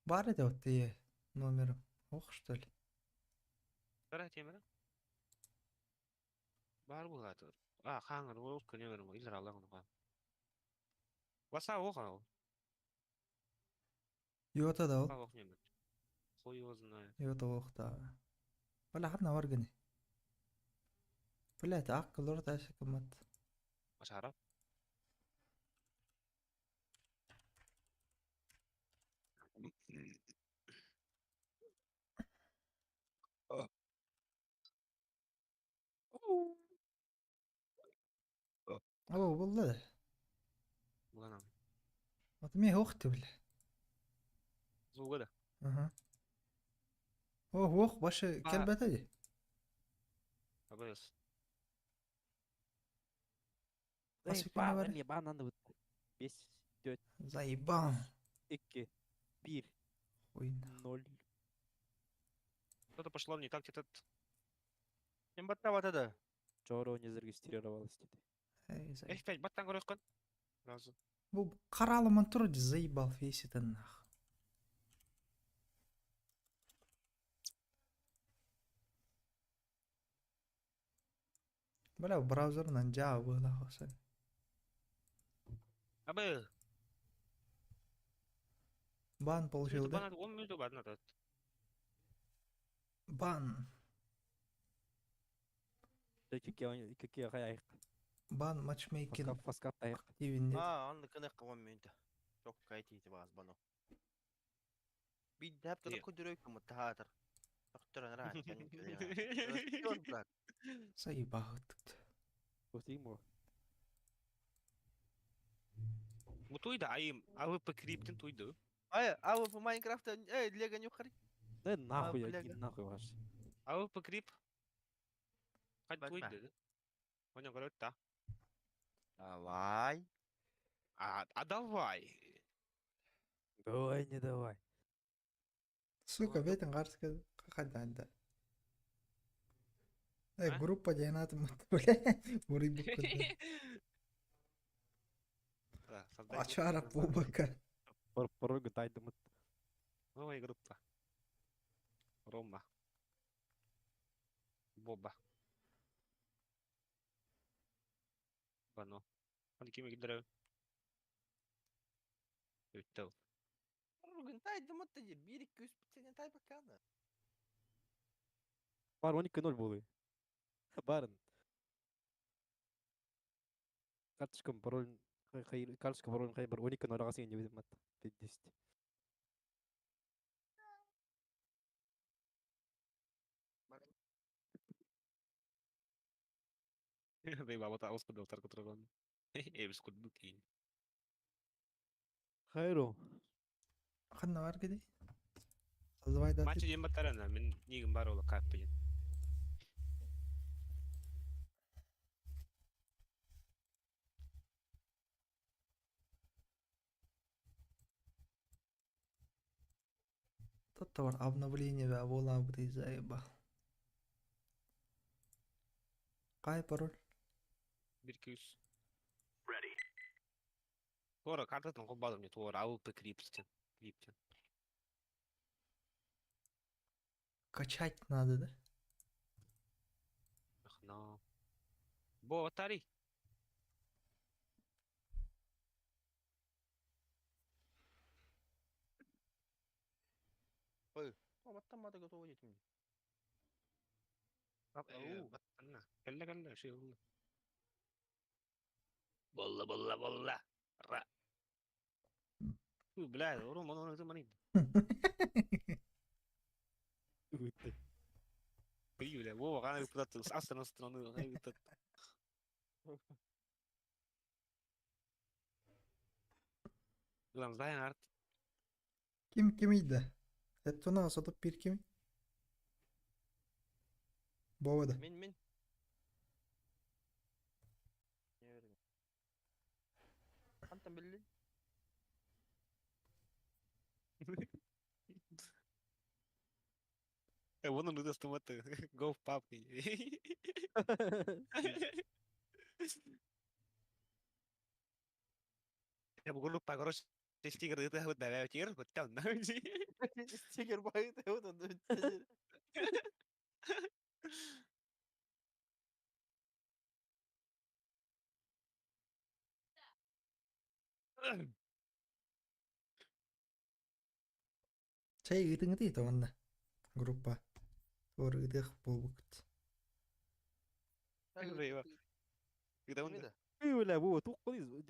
Бар edi вот тие номером. Ох, что ли? Бара темера. Бар буолаатыр. А, хааңар ол көнөмөр илер аллаң ону. Васа оха. Йота да ол. Ох немер. Хуй его знает. Йота ох да. Бля, ханна бар гыны. Блядь, аккылор да кымат. Ашара. О, булла да. Буланам. Вот мне ох ты, бля. Зуга да. Ага. О, ох, башы келбете ди. Абыс. Заебал, Ебан 5, 4, Заебал. 2, 1, Хуй. 0. Что-то пошло не так где-то. Ким баттабата да? Джоро не зарегистрировалась dedi. Эй, заебал. F5 баттан көрөккөн. Сразу. Бу каралымын тур заебал весь это нах. Бля, браузерынан Java была хоса. Абы. Бан получил, да? Бан 10 минут бар надо. Бан. Какие аяқ? Бан матчмейкинг Фаскап аяқ. активен нет. А, онны кыныкка 10 минут. Çok кайтити баас бано. Бидде хап Не. да кудурөй кымыт таатыр. Доктор нара кен. Брат. Заебал. Осimo. Бу туйда айым. АВП криптин туйду. Ай, а вы по Майнкрафта, эй, Лего нюхари. Да нахуй, бля, иди нахуй ваш. АВП крип. Кай Батма. туйду. Оня көрөт да. Давай. А давай. Давай, не давай. Сука, бетин қарсы қаданда. Э, А? группа дайнатым, бля. Бурый буккада. Да, создай Ачара группу. пубака. Порога тайдымыт. Новая группа. Рома. Боба. Бано. Hadi кими килдеребин? Өттөө. Бүгүн тайдымыт да 1 2 3 сен тай баканы. Бар 12-0 болды. Барын. Карточкам пароль карточка пароль хай бар 12-0 ага сен деп мат. 10. Баба ауыз курдук таркы турган. Эбис курдук кийин. Хайро. Ханна бар кеди. Создавай да. Матчы жем баттарана мен нигим бар ола кап деген. Тут бар обновление бә бола бу заебал. Кай пароль? 1 2 3. Тора картатын кылбадым не тора АВП криптен. Криптен. Качать надо, да? Но. Бо батари. О, баттамада готово детим. Ау. Кэллэ кэллэ ши болла. Болла болла болла. Ра. Бля, Рома, ну это манит. Өтті. Бля, Вова, кана куда-то с астана страны, Улам зайын арт. Ким кимийdi? Эттона сатып бир ким? Бова да. Мен мен. Антан билли. Вон он автоматы. Go в папки. Я группа, короче, Стигер ытыһабыт бэбэбитигэр бытта онно. Стигер байыта вот онно бүттэ. Чэй ыытыҥытый то манна группа. Туор ыытыах буолбуккут. Бля, Вова, блядь.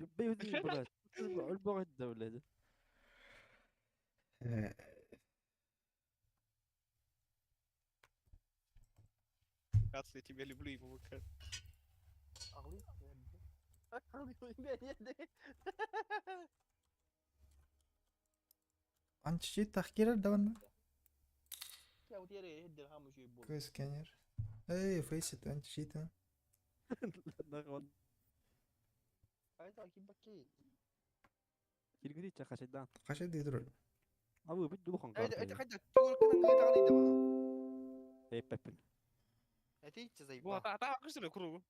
Блядь. Я тебя люблю, ему Анчичи тахкирер да манна. Көскенер. Эй, фейсит анчичи. Хашай дидр. Абы бит дулхан. Эй, пеппин. Бу ата ата кышты кругу.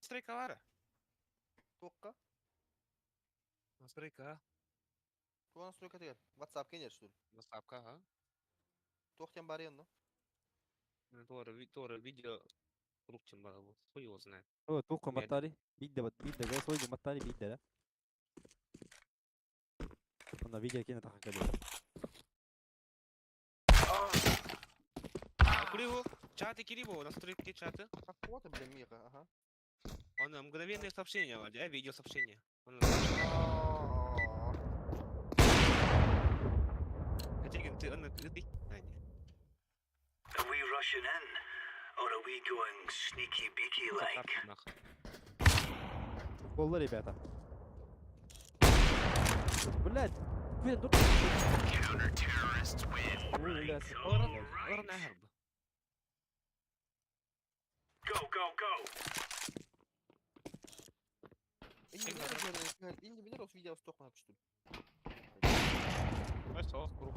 Стрейка бара. Туохха? Настройка. Туох настройка тигэр? WhatsApp кенер что ли? WhatsApp-ка, а? Туох тем барыан, ну? Тоже видео круг чем бара был. Хуй его знает. О, туохха маттари. Бидде бат, бидде, гай сойду маттари бидде, да? Онна видео кене тахан кэлэ. Куриву, чаты кириво, настройки чаты. Вот, блин, Миха, ага. Он мгновенное сообщение, а видео сообщение. Он ты он ты. Are we rushing in, or are we going sneaky beaky like? Болла, ребята. Блядь, блин, ну... Блядь. Go, go, go! Инди билер ос видео стокна что ли? Хорошо, круг.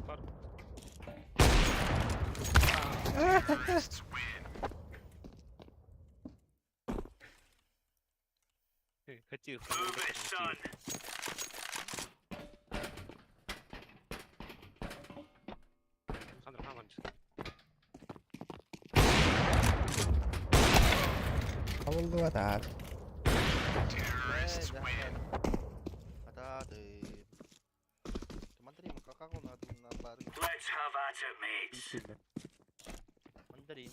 Хотел. Move it, son! Александр Хамович. Абылдыбат. Terrorists win. Let's have at it, mates. Мандарин.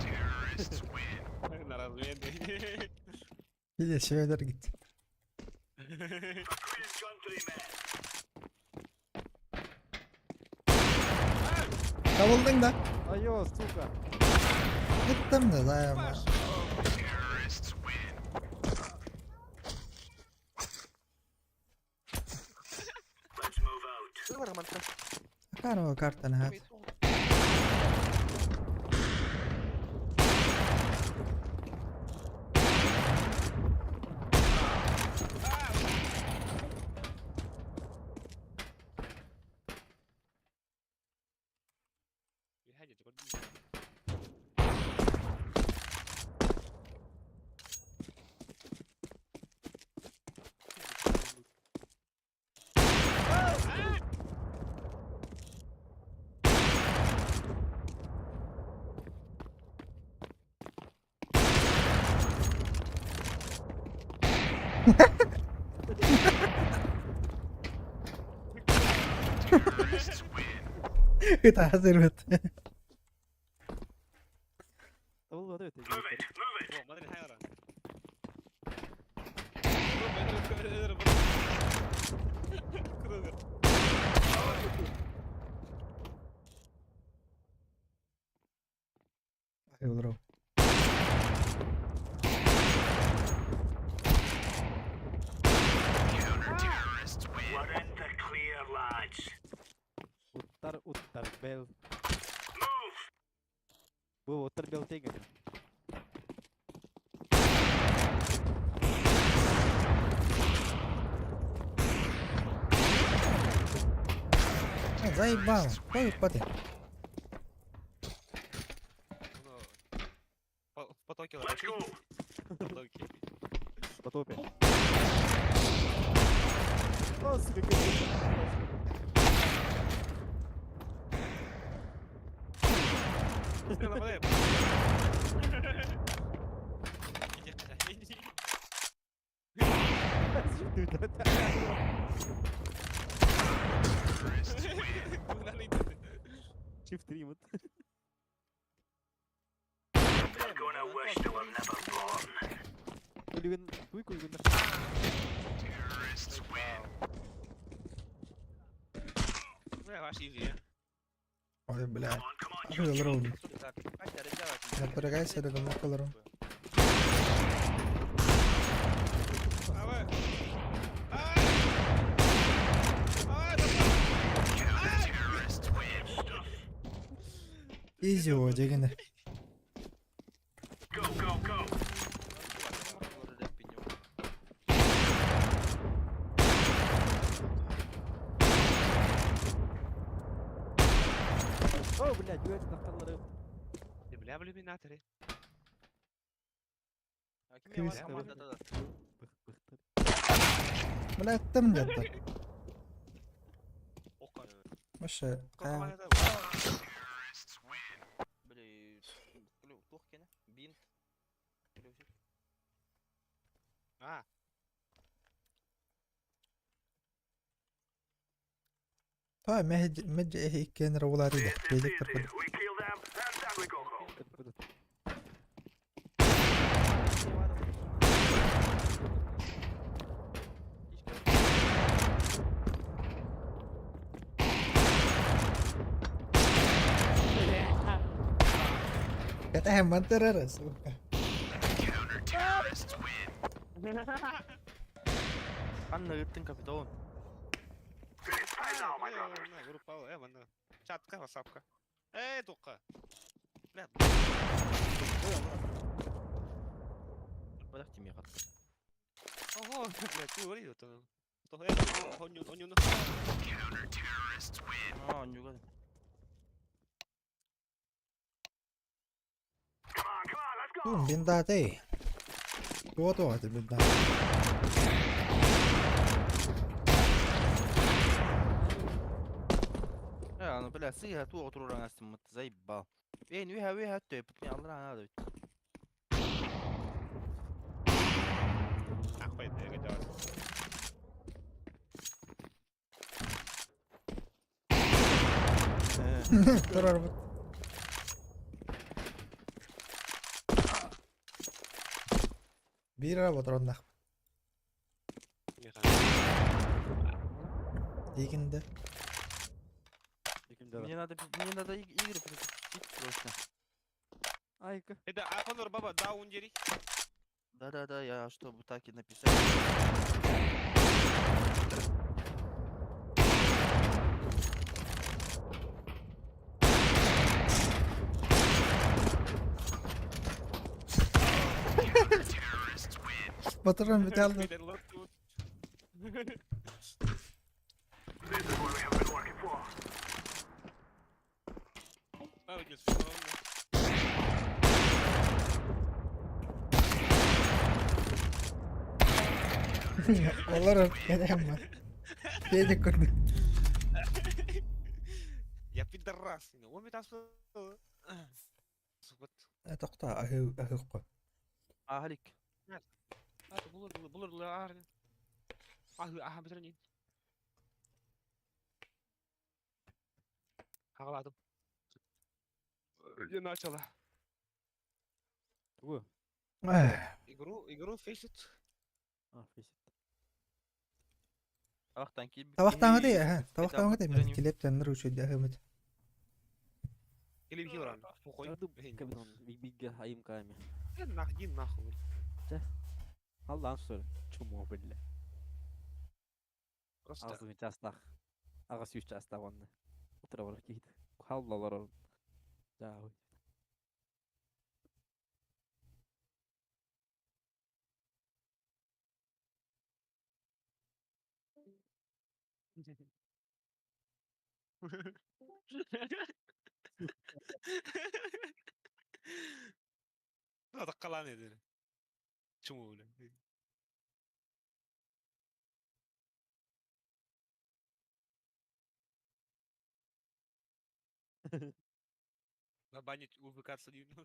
Terrorists win. На размен. Или шведер git. For Queen countrymen. Табылдың да. Айо, сука. Gittim de dayanma. Terrorists win. Let's move out. Выбор манта. Акарова картаны хат. Terrorists win. Это hazır. Табылдыбат эбит. Move it, move it. О, смотри, хайра. Кругер. Айылрау. Counter-terrorists win. We're in the clear, lads. Уттар, уттар, бел. Move. Бу уттар бел тегин. Заебало. Ой, паты. Ну, в потоке В потоке. В потопе. О, сука, как Shift 3 вот. They're gonna wish they were never born. Үлүгүн туй куйгун. Terrorists win. Бля, ваш изи. Ой, бля. Come on, come on, Ой, лору. Так, Катя, раздевайтесь. Напрягайся, да гомока лору. Давай. Ай! Ай, Terrorists win. Stuff. Изи о, дегенде. Go, go, go. О, блядь, блядь, нахталары. Бля, в иллюминаторе. А ким я Крис. вас команда тогда? Бля, там где-то. Ока. Вообще, Команда. Terrorists win. Бля, плохо кене? Бинт. Плюсик. А, Той, меж меж иккен ролари да. This is Бежек easy. тарпы. We kill them and then we go home. Это хэммантер, сука. Counter-terrorists win. Анна ыттын капитон. It's time now, my brothers. Группа, манна. Чатка, васапка. Эй, тока. Бля, Подожди, мне хатка. ого, бля, ты говори, это. То, оню, оню, Counter-terrorists win. А, не угадал. Come on, come on, let's go. Тун бинда ты. Туо ты бинда. Ну, бля, сыга ту отуруран астым, заебал. Эй, виха виха төп, не аллах надо. Нахуй, я гадал. Турар вот. Бир работар нах. Дегенде. Мне надо игры перезапустить срочно. Айка. Это Ахонор баба даун дери. Да-да-да, я чтобы так и написать. Counter-terrorists win. Батырым бит алды. This is what we have been working for. Олар кәдәм. Бежек көрдү. Я пидорас. Он меня Вот. Токта, ахы ахы А, Халик. Булыр, булыр, булыр, Ахы, аха, бітірін. Хағаладым. Я начала. Тугу. Игру, игру фейсит. А, фейсит. Табақтан кил. Табақтаңы дей, аха. Табақтаңы дей, мен келеп тәннер үчү ахымыт. Или хилран. Похуй. Капитан, биг айым ками. Нах, иди нахуй. Аллаһ что Чумо, бля. Просто. Ağzını частах. Ағас үш частах онны. Утыра бар кейт. Халлалар он. Да. ой. Атаккалаан эдэр. Чуму бля. Забанить увлекаться не надо.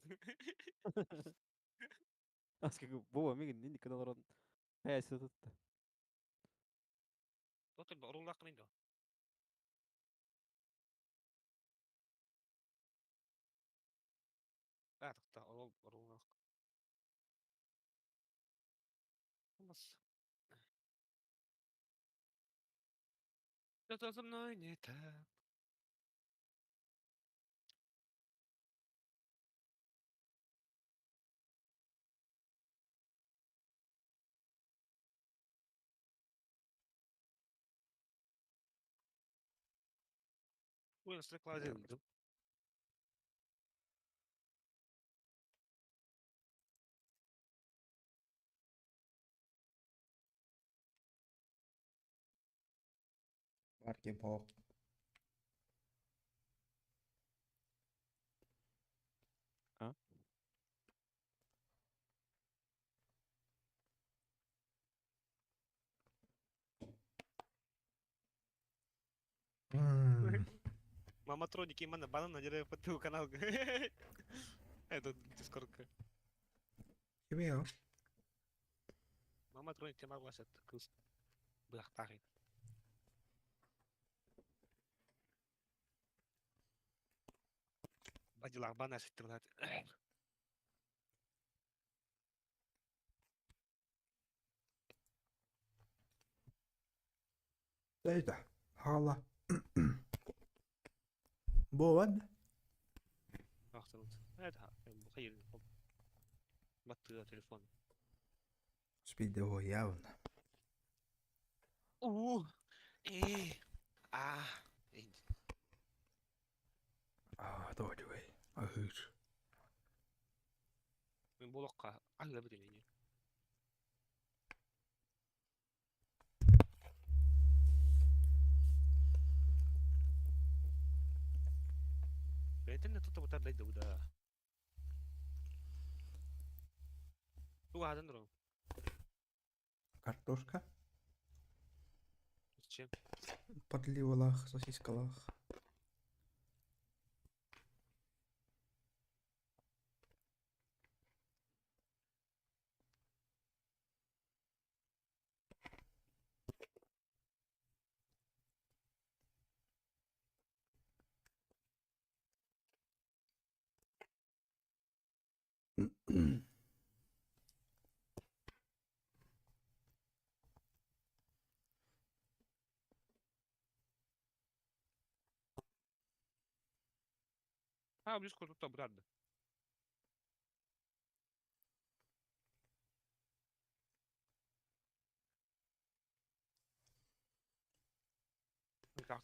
Аска бу мигин нинди каналрон. Хэ сытытта. Тотал баруллах кынын да. А, тахта орол баруллах. Бас. Что-то со мной не так. Ой, на Парки бог. А? Маматроники мана банан на деревья по канал. Это дискордка. Кимио? Маматроник тема гласят кыз. Быхтахи. Бадилах бана ситтилат. Тейtä. Halla. Буон. Ахтанут. Это бухайр. Баттыга телефон. Спидео явно. У. Э. А. Аа, тоожуй. Ахыр. Мен болохка аңла битен. Бәйтен тута бутар дайды буда. Туга хадан дро. Картошка. Зачем? Подливалах, сосискалах. А, близко тут обратно. Так,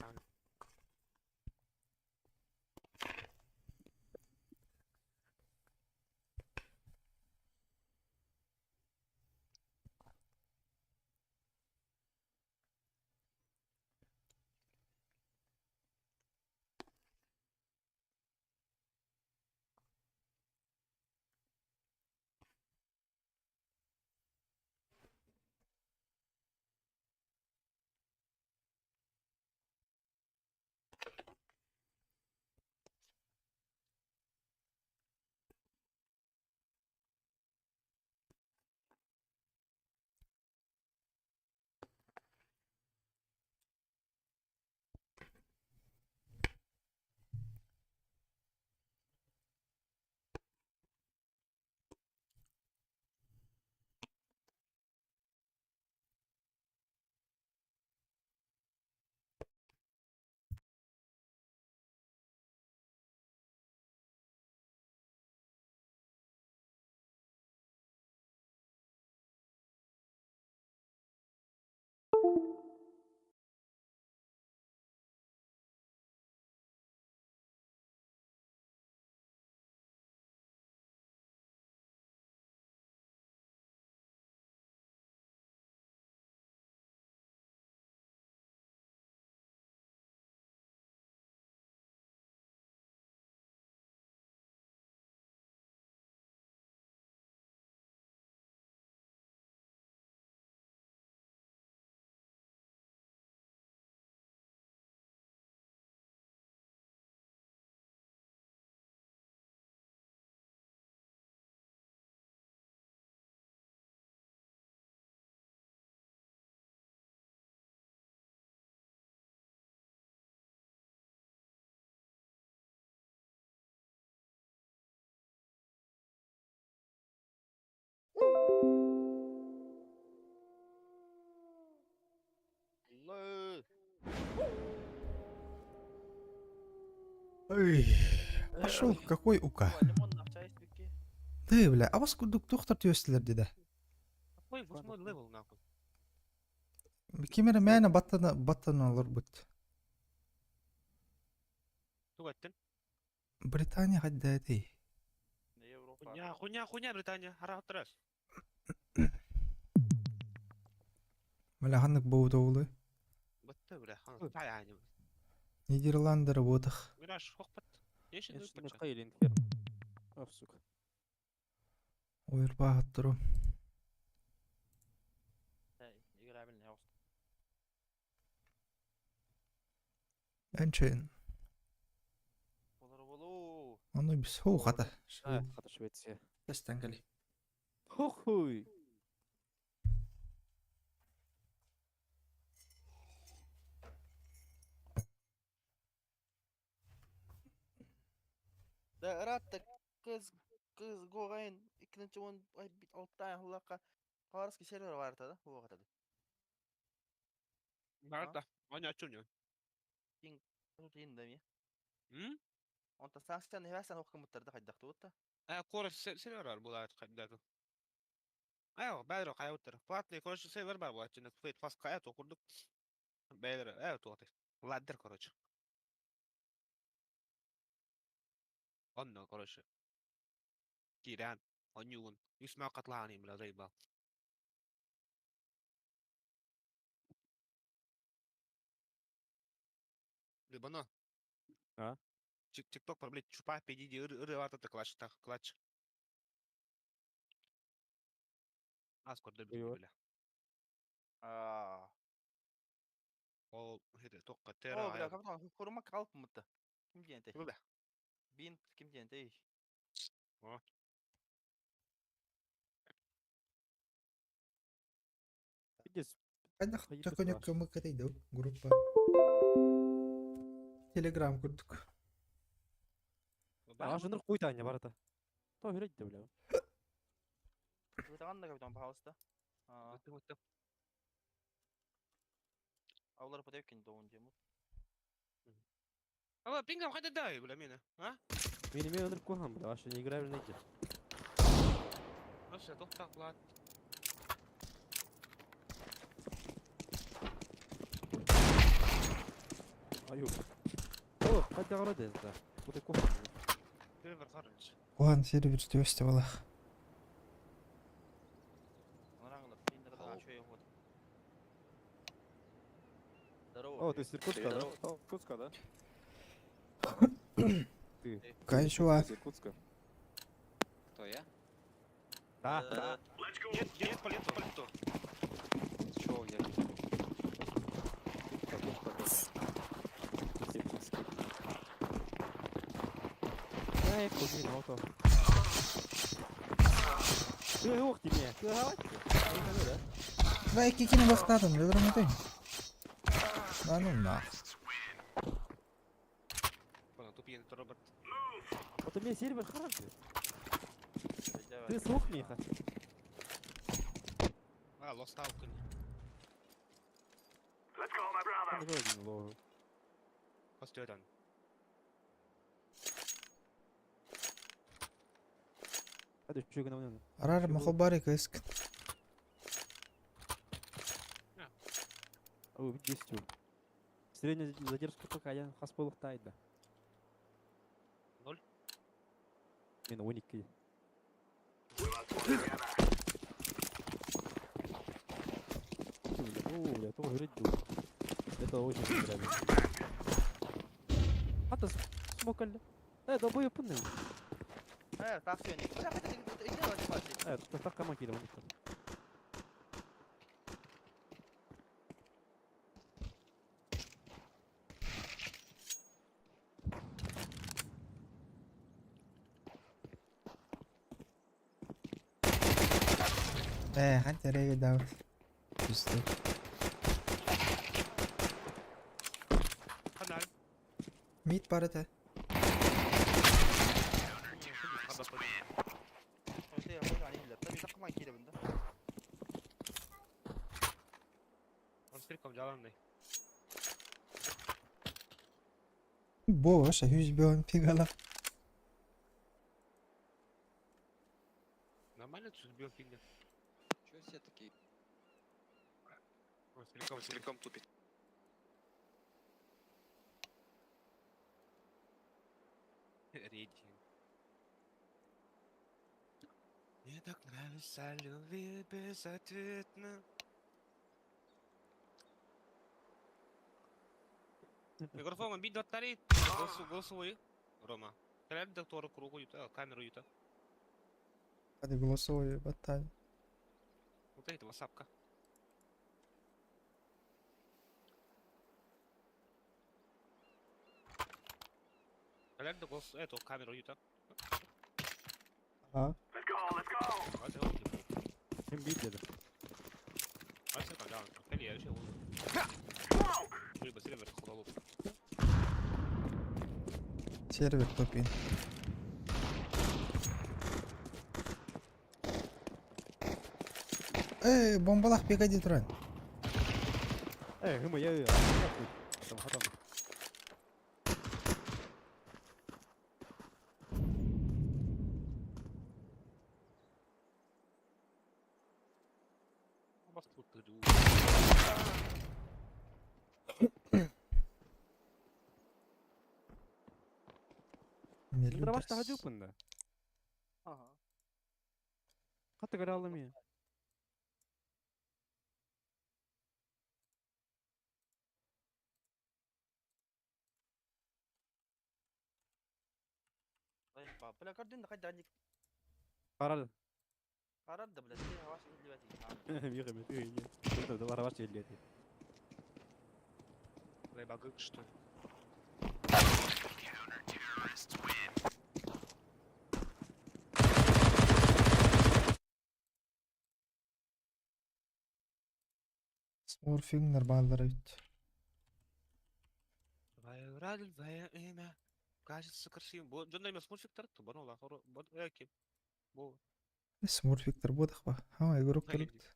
Ой, пошел, какой ука? Лимоннаах чай испикки. Ты, бля, а вас курдук тухтар түөстүлэр дедэ. Какой восьмой левел нахуй? Ким эрэ мээнэ баттана баттана олорбут. Тугу эттин? Британия хайда этэй? Европа. Хуйня, хуйня, хуйня, Британия. Арааттарас. Бля, ханнык боута олы? Бытты, бля, хан. Таяни. Нидерландера буотах. Мираж, хохпат. Нешин Эшни дуйпатча. кайлин хер. Ах, сука. Ойырбаахаттыру. Играбельный ост. Энчен. Болор болу. Ону бис хоу хата. А, хата Швеция. Тэстэн кали. Хохуй. Да ыраатта кыз кыз гоғайын иккинчи он алтан хыллака Хабаровский сервер бар да буга да. Барда. Аня чуня. Тут да ми. М? Онта санкцияны хәсән хукмуттар да хайдакты бутта. А, кора сервер бар була кайдаты. Айо, бәдер кайуттар. Платный, короче, сервер бар була. Чын фейт фас кая токурдук. Бәдер, э, туаты. Ладдер, короче. Онно, короче. Киран, онюгун. Юсма катлаани, бля, заебал. Любано. А? Тикток, блядь, чупа, пиди, ыры, ыры, вата, клатч, так, клатч. Аскор добил, Ой. бля. Аа. Ол, это, только тера, О, бля, капитан, хурума калып мытты. Ким диэн те? Бля. Бин ким диэн те? О. Пиздец. Хайдах Хайдах төкөнөк баар. көмөк кэтэй группа. Телеграм курдук. А, жыныр куй таня барата. То берет да, бля. Ытаган да капитан, пожалуйста. Аа, Өттім, өттім. аулар подайып доун дему. Ала, пингам қайда дай, бля, мені, а? Мени мен ынырып кухан, бля, вообще не играбельный иди. Вообще, тоқтақ, блядь. Аю. О, қайда қарады енді. Кудай кухан. Сервер қарыншы. Кухан сервер түөстө балах. Анараңлар, пиндер да шөй вот. Здорово. О, ты с Иркутска, да? Здорово. О, Иркутска, да? Ты. Кайшуа. Из Иркутска. Кто я? Да, да. Let's go. Нет, нет, палету, палету. Чего я? Из Иркутска. Эй, куди, ну то. Ты ух тебе. Ты давай. Бай кикини бахтадым, өлөрөмөтөй. Да ну нах. Ладно, тупиен, это Роберт. Вот у меня сервер хороший. Ты слух, Миха? А, лосталка. Let's go, my brother. Постойдан. Hadi şu gün oynayalım. Арар махобари кыск. О, 10. Средняя задержка пока я хасполых тайда. Ноль? Мен 12. We must work together. О, бля, то говорить Это очень неправильно. А ты смокали. Долбоеб пынный. Э, так все, не. Бля, хотя ты иди на типа. Так команд кида, Ханта реге даут. Түстү. Канал. Мид барата. Боже, 100 пигала. Нормально тут бил фигня. Чё все такие? Ой, Целиком, Целиком тупит. Рейтинг. Мне так нравится любви безответно. Микрофон бит доттари, голосовой. Рома. Кэлэр доктора кругу юта, камеру юта. Hadi голосовой баттан. Вот это васапка. Кэлэр да голос эту камеру юта. Ага. Let's go, let's go. А это вот. Kim бит dedi. А это когда? Кэле я еще. Либо сервер хололуп. Сервер топин. Эй, бомбалах бегади туран. Э, хыма я. Там хатам. Дроваш таха жупында. Ага. Хатта гаралым я. Заебал. Бля, кардин, хоть да, не Карал. Карар да, блядь, ты ваш не левати. Миха, ты не. Это давай ваш лети. Лайбагык, что ли? Смурфинг нормально рыть. Твое родное имя кажется красивым. Бо, дьон имя смурфик тарт, бо, ну, лахоро, бо, эки. Бо. Смурфик тарботах ба. Ха, игрок Хайди. тарбут.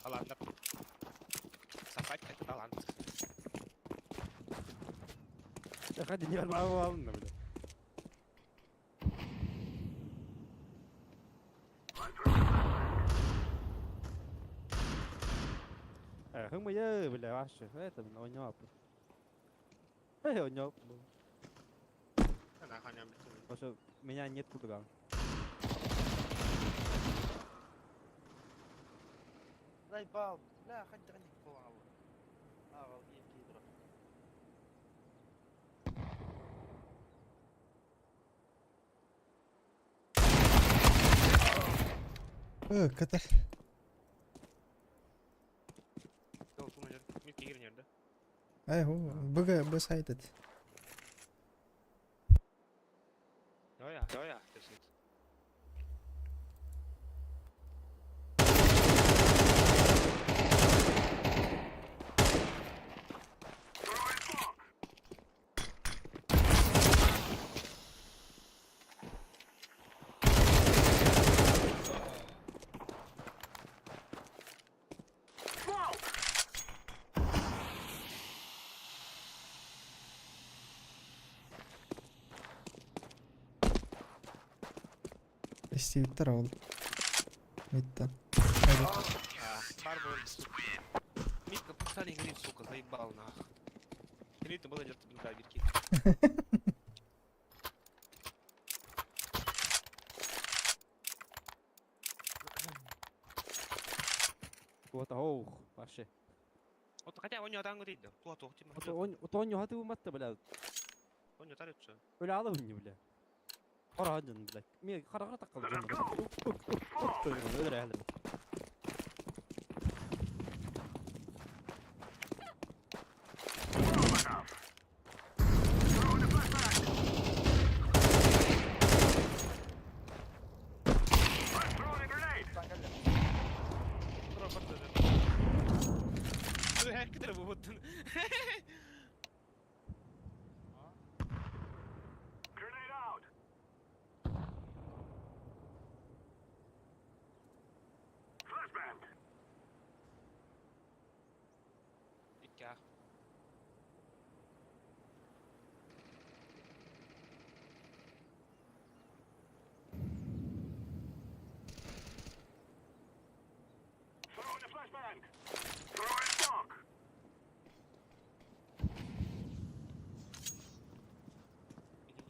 Талант. Сосать это талант. Hadi не арбалым бля. Э, хыма я, бля, вообще, это у него. Э, у него. Потому что меня нет куда. Заебал. Бля, хоть да, не плавал. А, волги, гидро. Ката. Эй, ху, бг, б сайт это. Ja, ja, ja, precis. Стивтер ол. Миттен. Hadi. Барбара, сука. Митка, пацаны, говорит, сука, заебал нах. Или ты было где-то да, витки. Вот, ох, вообще. Вот хотя он не отангрит, да. Туа тух тима. Вот он, вот он не хаты уматта, бля. Он не тарится. Öyle alın бля. Qara бля. Мен қара таққал. Öyle әлі. Throwing a grenade. Grenade out. Flashbang. Икки А.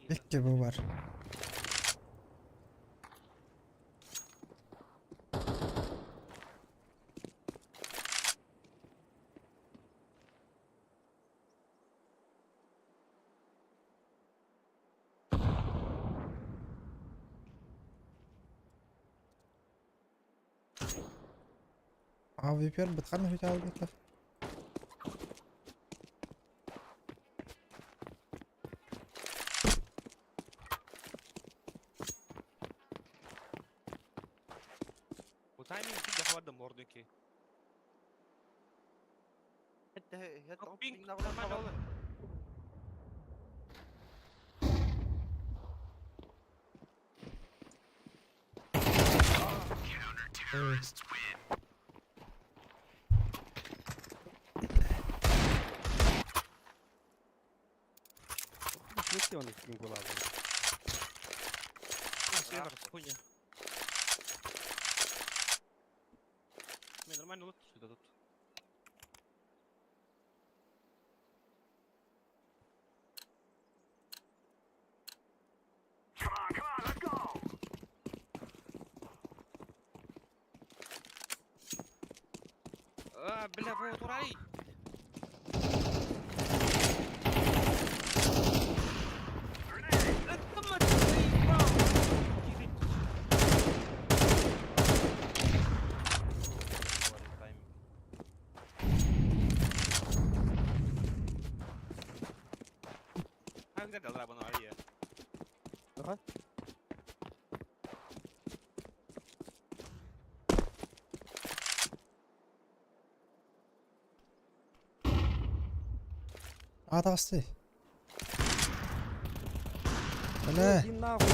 Икки бу бар. AWP бытхан хүтаалбыттар. Бу тайминг ким дохват мордуки. Пинг нормально olur. Свети он их была. Сервер, хуйня. Не, нормально лут сюда тут. А, бля, вот урай! Это мать, заебал! Хайда далра бана Ага. А таҕысты. Бля. Иди нахуй.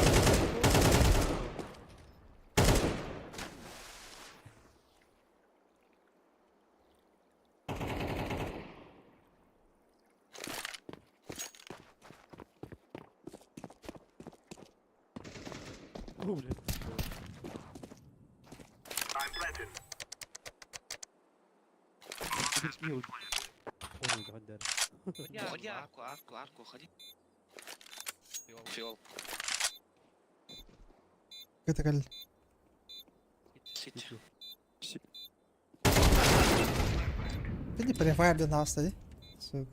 О, блядь. Ой, гадер. Ходи арку, арку, арку, ходи. Фиол. Кытыкал. Сити. Ты не префайр для нас, да? Сука.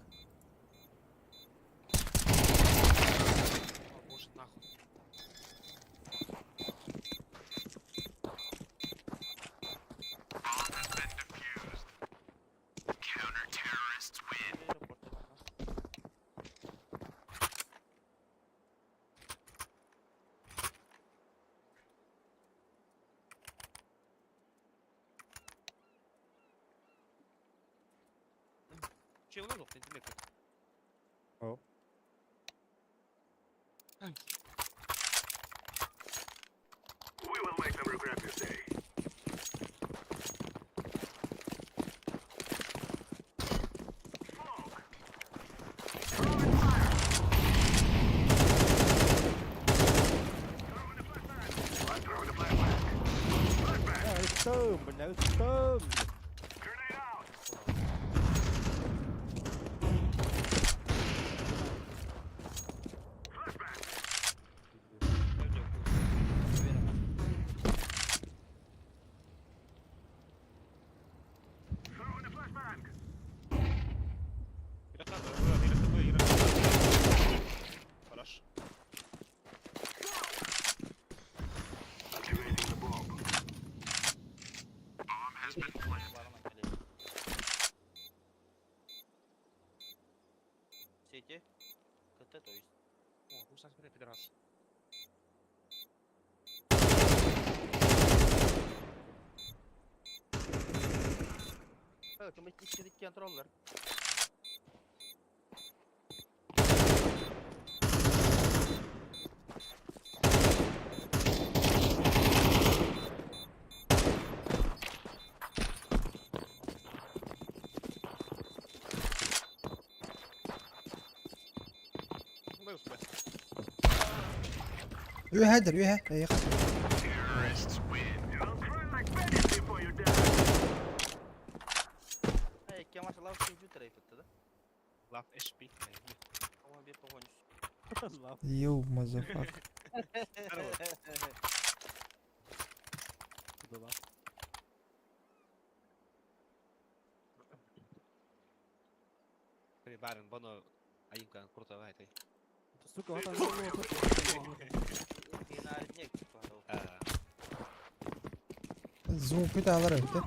О, боже, нахуй. Че, он не тебе. О. Бля, это бля, это. Хорош. Сити. КТ, то есть. О, пусть смотри, пидорас. Evet, ama iki kontroller. Үөһэ үөһэ. Эйиэхэ. Эй, кем ашалав компьютер айпытты да? Love HP. Ома bir погонюс. You motherfucker. Барин, боно айымкан круто этой. Сука, вот Zoom pit alır öptü.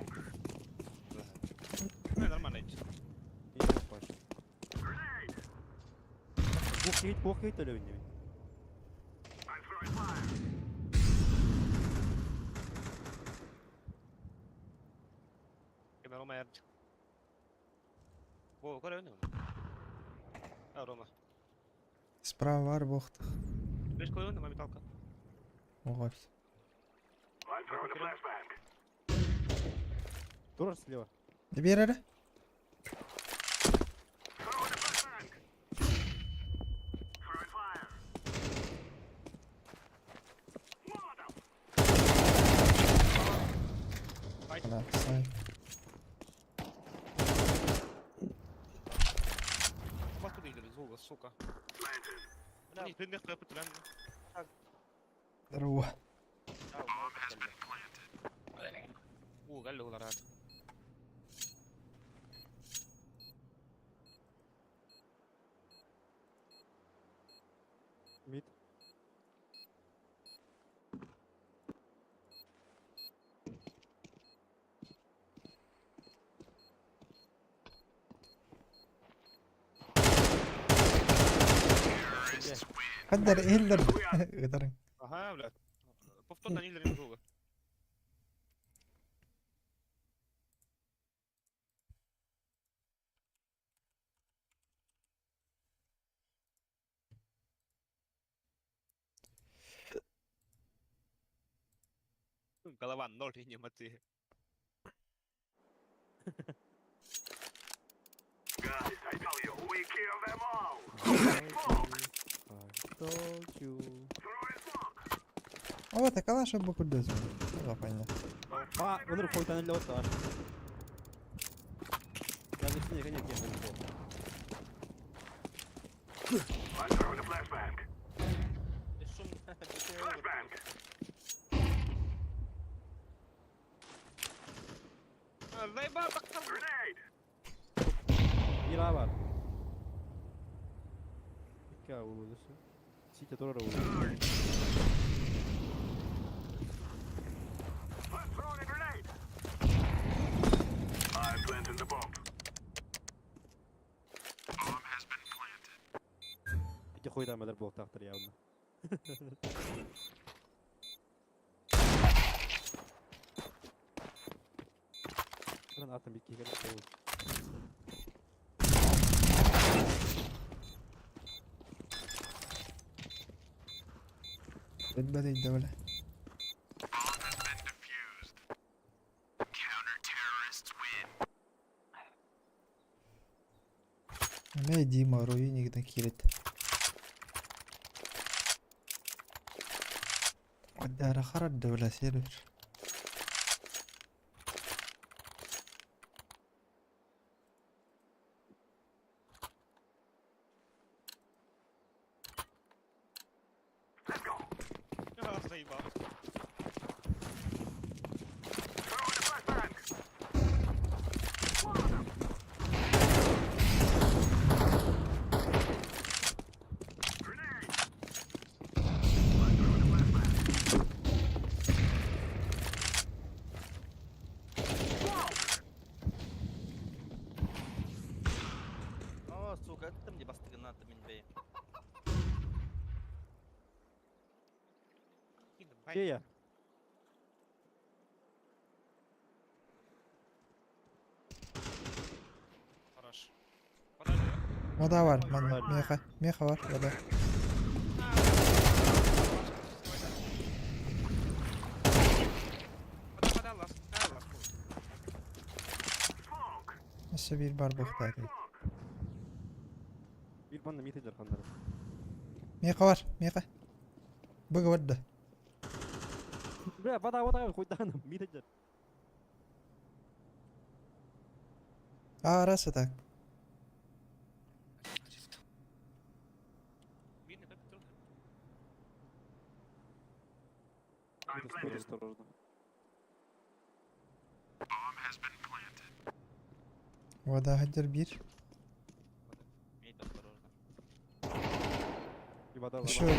Нормально. Бог хейт өлөбүн. Кеме Рома ярдык. Во, көрөбүн. А, Рома. Справа var бохтах. Беш көрөбүн, моменталка. Ого. Тоже слева. Bir ara. Ана, сай. Откуда идет звук, сука? Здорово. О, галло рад. Мид. Қадар елдер. Гытарың. Ага, блядь. Повторно не звука. Голова ноль реанимации. I told you. О, так калаша бу күрдөз. Лапайна. А, өнөр койтан эле отар. Я не знаю, конечно, я Шум. Заебал, так там. Бир А бар. Эки А болду. Сити турар болду. Ити койдан белер болуп явно. Туран атын битке келип болду. Бетбет дәүлә. Мэ Дима руинигден кирет. Дара харад дәүлә сервер. Заебал. О, сука, это мне бастыгын аты мен бей. Где я? Хорош. Подожди. Вода var, man меха, меха var, вода. Вода, вода, лас, да, лас. Өссө бир бар бухта. Бир банна мид эдер хандар. Меха var, меха. Быга барда. Бля, вода, вода, хоть да, мид А, раз так. Будь осторожно. Вода хадер бир. Мид осторожно. И вода, вода. Еще один.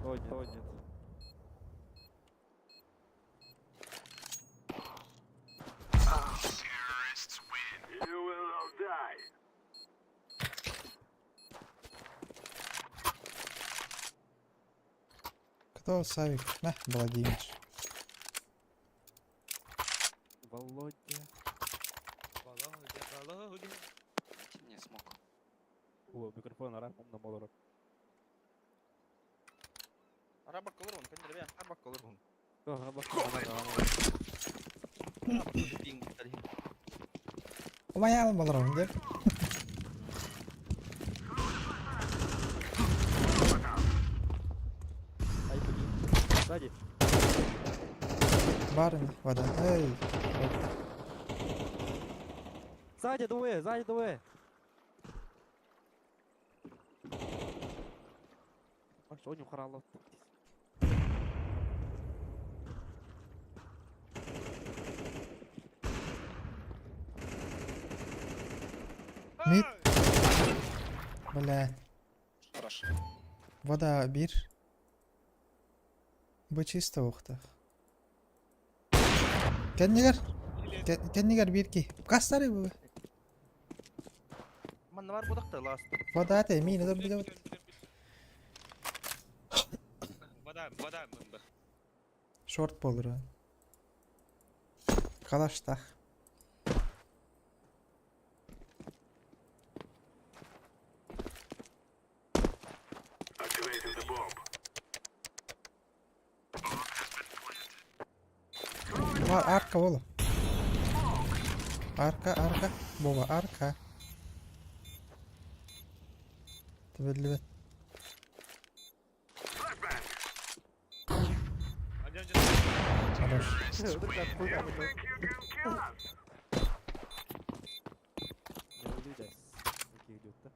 О, нет, о, нет. You will all die. Кто Савик? На, Владимир. Володя. Володя, Володя. Дайте мне смог. О, микрофон ара, умно молоро. Арабак колор он, кендер бе, арабак колор он. Ага, бак. Пинг, тарихи. Умаял балрон деп. Ай, блин. Сзади. Барин, вода. Эй. Сзади двое, сзади двое. А что, не ухрало? Мид. Бля. Хорош. Вода бир. Бу чисто ухтах. Кеннигер. Кеннигер бир ки. Кастары бу. Манна бар будакта ласт. Вода те мин это будет. Вода, вода, МБ. Шорт болur. Калаштах. Activating the bomb. Var arka oğlum. Arka arka. Baba arka. Tebelli Один, один. Хорош. Think you can kill us? Не увидел. Какие идут, да?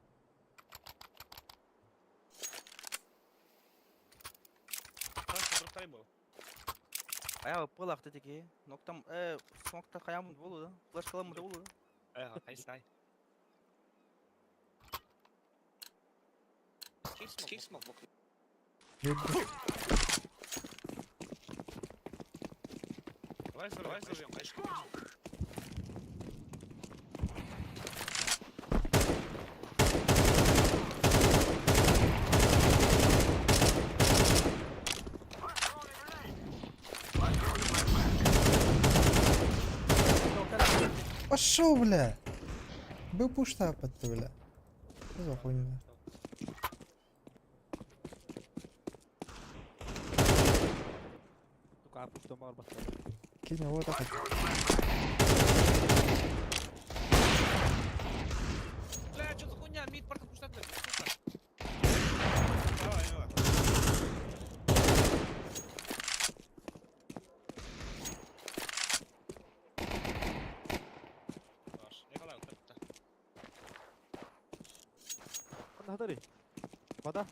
Хорошо, вдруг второй был. Ая пылак теки. Ноктам смокта хаям болу да. Флешкалам да болу да. Ай, сай. Скинь смог, смог. Давай, давай, взорвем, конечно. Пошел, бля. Был пуш-тапать, бля. Что за хуйня? Только а что мар бах. Кинь вот так. Бля, что за хуйня? Мид парка пуштат, блядь, сука. Давай, давай. Хорош. Николай, вот так. Хадары. Вода.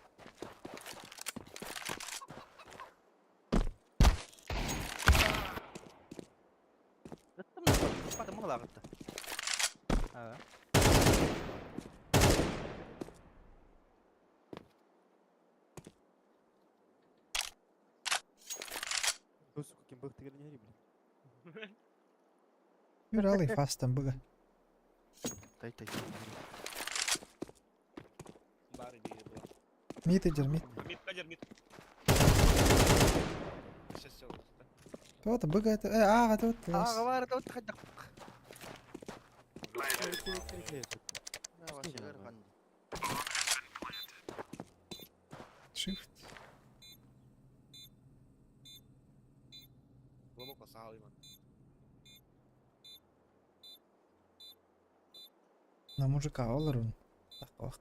Пата мыглагытты. А. Ну, сука, кем бых ты не блин. Юралый фастом быга. Тай тай. Бары били было. Мид идер, мид. Мид, кадер, мид. Сейчас все. То-то быга это. А, тут. А, бар да хадда. Shift. Глубоко сал, Иван. На мужика олорун. Так, ох.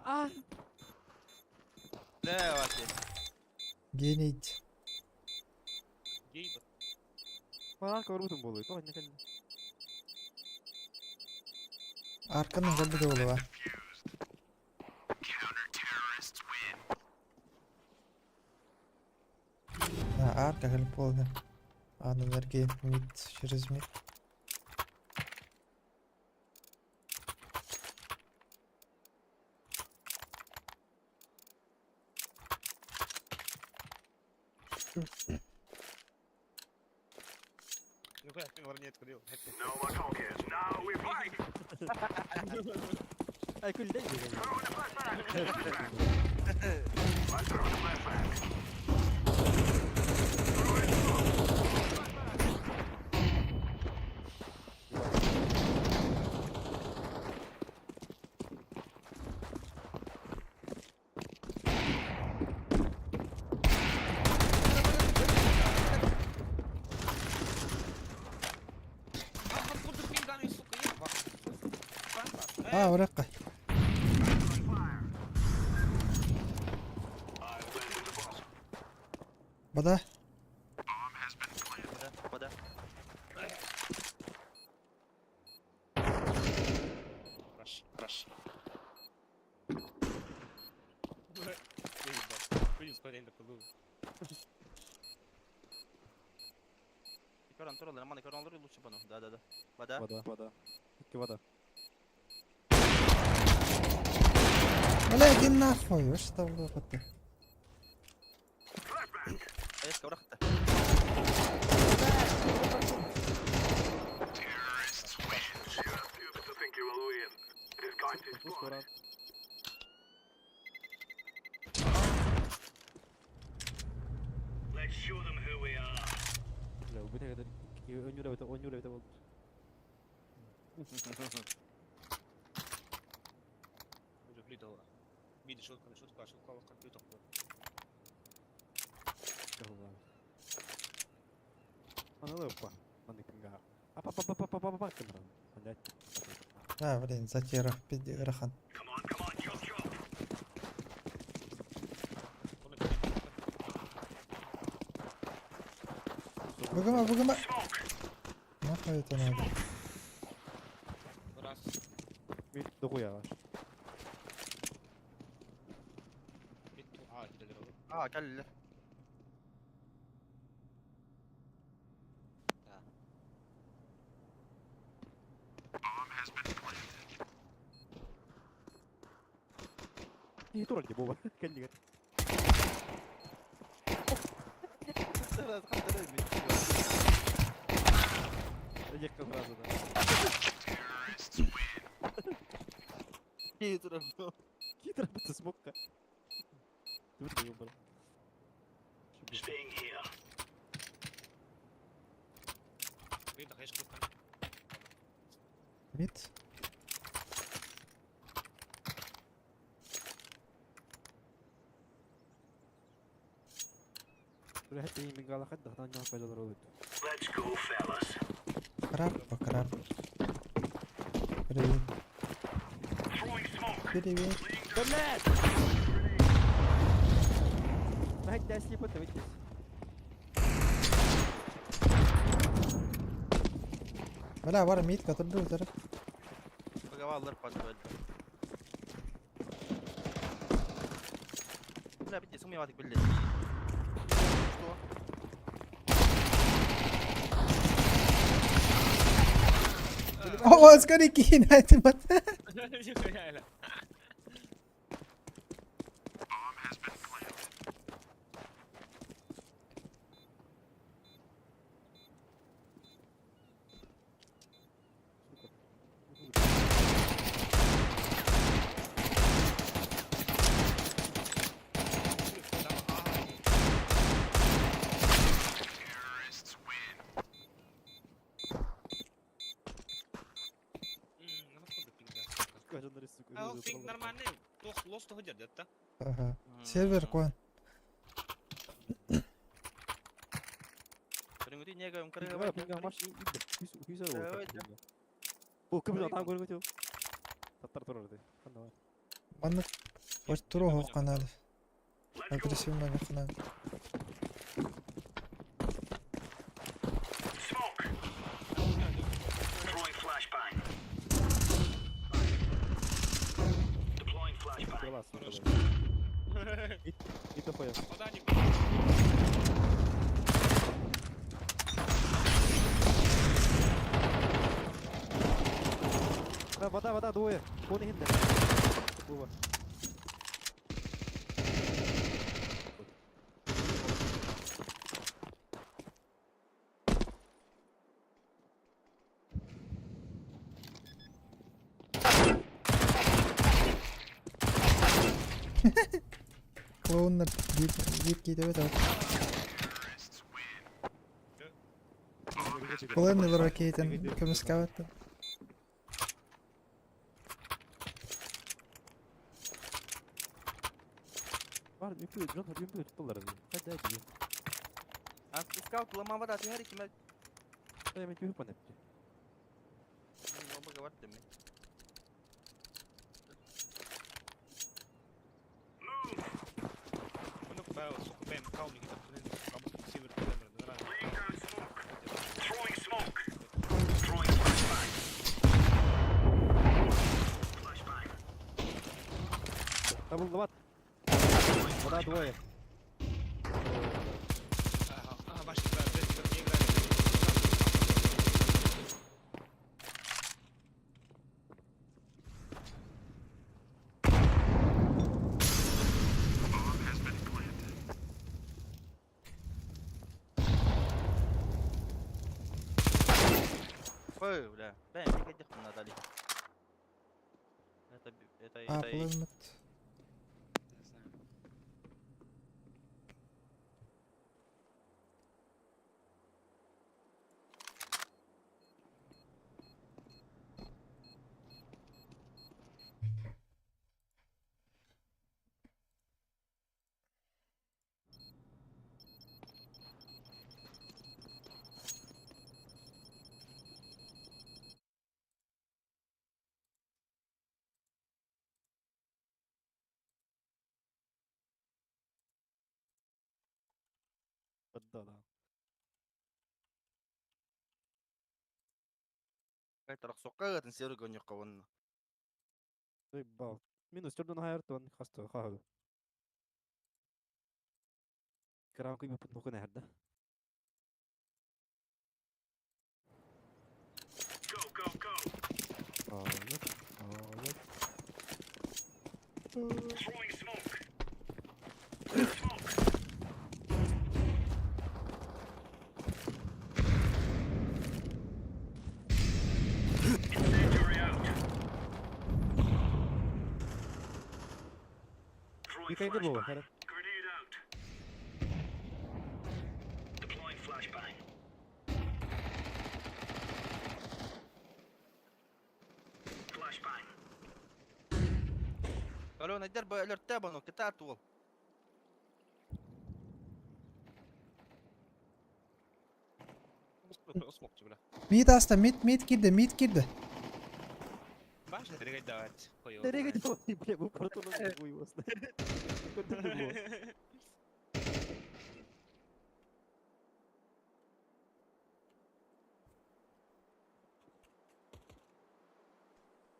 А! Да, Вася. Гений. Парарка барбытым буолуой, тоҕо инньэ кэллэ? Арканан кэлбит буолуо. А, арка кэлип буолла. Аны энергия мид через мид. No more talking. Now we fight. Ай, күлдэ дии. Throw in the flashbang. Let's throw in the flashbang. Throw in smoke. Flashbang. А, уракка. I planted the bomb. Вода. Вода, вода. Раш, раш. Көрөн тураллар, маны көрөн олорор лучше буну. Да, да, да. Вода. Вода. Вода. Икки вода. Бля, иди нахуй, вы что ты? Эска урахта. You are stupid to think you will win. It is going to Пусть explode. уран. Let's show them who we are. Бля, убит это. Онюра это, онюра это вот. Аны опа. Маны кимге. Апа па па па па па па кимран. Блять. А, блин, затера, пизде, рахан. Come on, come on, chop, chop. Бугума, бугума. Smoke. Нахуй это надо? Мид дохуя ваш. А, кэллэ. И туран не буба. Кэллигер. Ехал сразу, да. Хитро. Хитро, это смокка. Ты вот выбрал. Staying here. Мид. Let's go, fellas. Краб по краб. Привет. Throwing smoke. Привет. Блядь! Блядь, слепота, выйдись. Бля, вара мид, который был, зараз. Поговаллар подваль. Бля, бите, сумеватык билде. Что? О, скорее кинь, это вот. Нормальный, лост где-то. Ага. Сервер кон. Көрүҥүтү неге Пинга, пинга, маш, Давай, О, кым там көргөтү. Таттар турар дии. Ханна бар? Маннык туруох канал. Агрессивно канал. Smoke. Throwing flashbang. Deploying flashbang. Глаз. Хорош. И дохуя. Вода не Да, вода, вода, двое. Вон и хинде. Было. Клоуннар биир киитэ бит. Клоуннар киитен көмүскәбәт. Бар, үпү, Джон, үпү tuttular. Hadi hadi. Скаут лама вода, ты говори, кем Я мен үпү панеп. Ну, говорит мне. Ну, сука, бэм, кауники там, север, Laying down smoke. Throwing smoke. Throwing flashbang. Flashbang. Табыл Вода двое. Ага, ага, ваши играют, не играли. Ой, бля. Бля, не хотел надо ли. Это, это, А, это... пулемет. Не знаю. Да, да. Какая-то серый гонюка вон. Бал. Минус төрдөн хайырты он хасты хахы. Крам куйбы пут нукын әрді. Go, go, go. Алып, алып. Throwing smoke. Smoke. Incendiary out. Throwing Бикайдыр бу. flashbang. Grenade out. Deploying flashbang. Flashbang. Алло, найдер бы алерт табану, китатул. Смок бля. Мид аста, мид, мид кирди, мид кирди. Баш, регать давать. Хуёво. Nereye gidiyor? Бля, bu портоны буйвосно.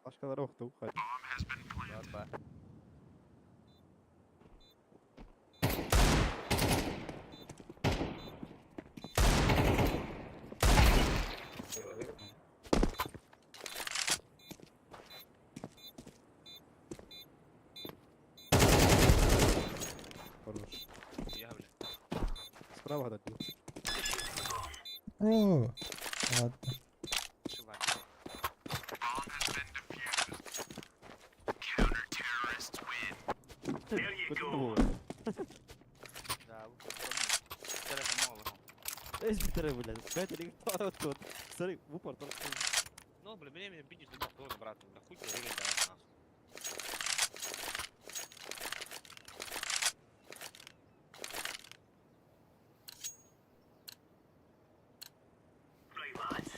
Başkaları oktu. Hadi. Ладно. Хорош. Я, бля. Справа да. О, ладно. Шивай. There you go. Да, вот мало. Эс битер, бля. Бәт тут. Смотри, в упор. Ну, бля, меня меня видишь, ты тоже, брат, бля, хуй тебе регать давать, нахуй. Right, lads.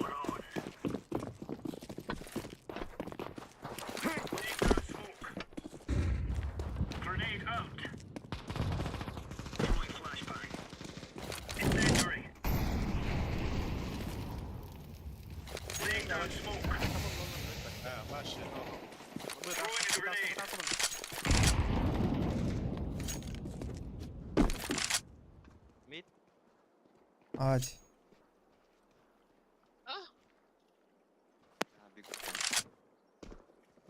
We're on. Mid. Adi. Ah, big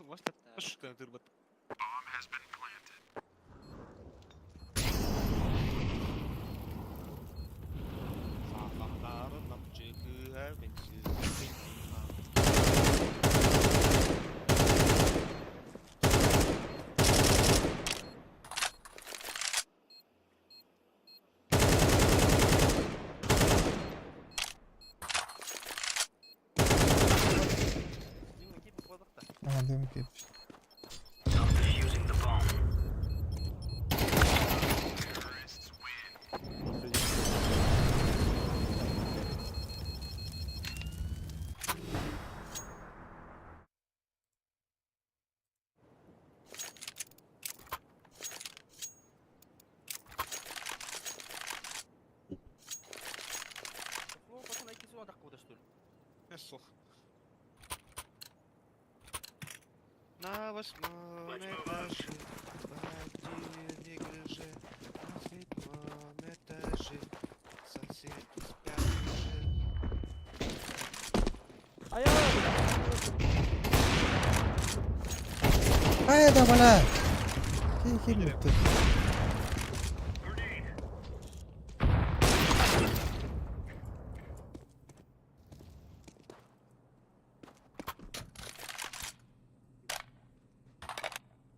Может, Дим кип кодохта. Ага, дым кип. I'm defusing the bomb. Фло пацан айки суна так куда что ли? Сух. На восьмом этаже, в гараже, на седьмом этаже, соседи спят уже. Ай да бля! Кей кирбит.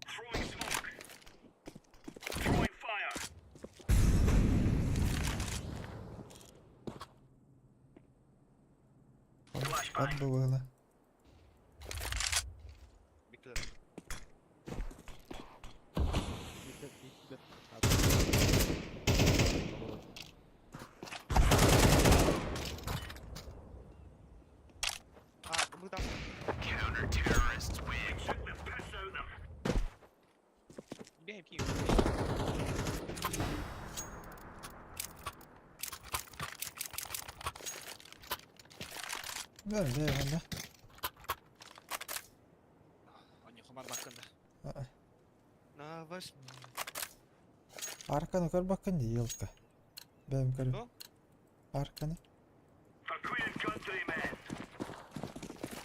Throwing smoke. Throwing fire. От было. Биктилер. А, мы там. Took the piss out of them. Бей, пью. Да, да, да. Они хумар баккында. А. На восьмом. Арканы көр баккын ди елка. Бэм көр. Что? Арканы. For Queen and country, men.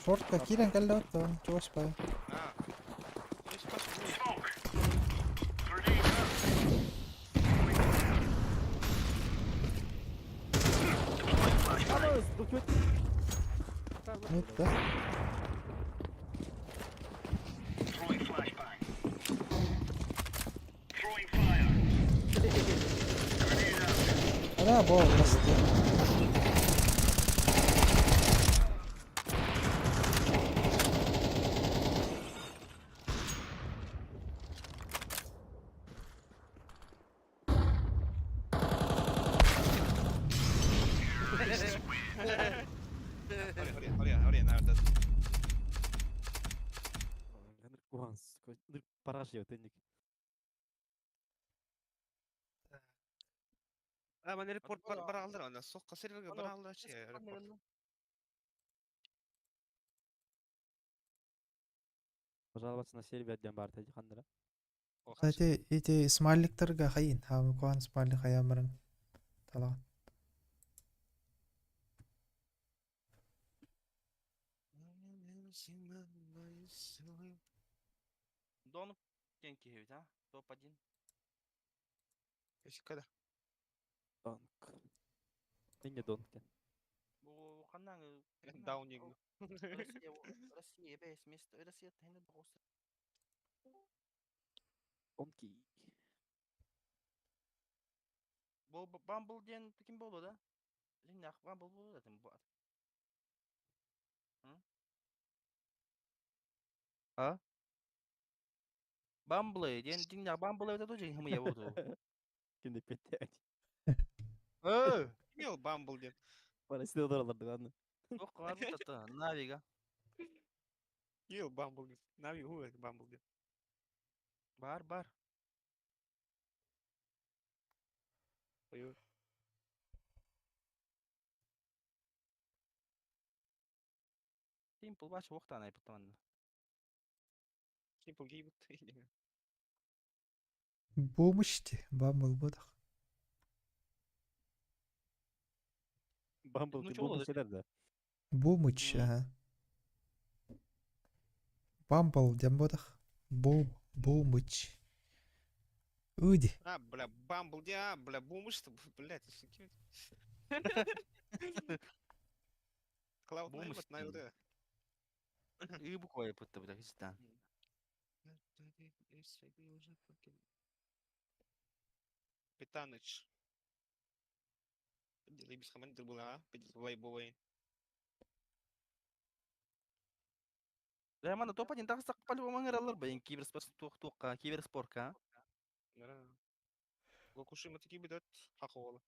Шортка кирен кэллэ оттон чугас бай. А. То есть пошли. Smoke. Grenade out. Throwing fire. Deploying flashbang. Нет, да? Throwing flashbang. Throwing fire. Grenade out. Ара бол басты. Ория, ория, ория, ория, наверное. Параш тенник. А, мен репорт Ана- бар алдыр, ана соққа серверге бар алдыр, че, репорт. Пожаловаться на сервер дем бар тәҗи хандыра. Эти эти смайликтерге хайын. Ха куан смайлик хаямырын. Тала. Дон кенки ведь, а? Топ-1. Когда? Донк. Инне донк. Бу каннан Даунинг. Россия, Россия бес место. Россия тәһәнә догос. Донки. Бу Бамбл ден ким болду да? Жиннах Бамбл болду да тем бу. А? Бамблы ден жиннах Бамбл это тоже хым я болду. Кинде петте. Э, Ким Бамбл ден? Бара сиде дораларды аны. Ох, кабы Навига. Ким Бамбл ден? Нави ху Бамбл ден. Бар, бар. Ой. Simple бач уохтаан айбыттаманна. Simple гейбут. Бумычти, бамбл бодах. Бамбл Ну, ты чего бумыч это? элер да. Бумыч, М. ага. Бамбл диэн бодах. Бум, бумыч. Уди. А, бля, Бамбл, а, бля, бумыш, блядь, Cloud Бумыш 9, диэн. на Ыы буква айбытта бля, хистан. Питаныч. Либо командир была, лайбовый. Бля, мана топ-1 тахсак по-любому ыңыралар байын киберспорт туох туохка, киберспортка. Гокушима таки бедет хахола.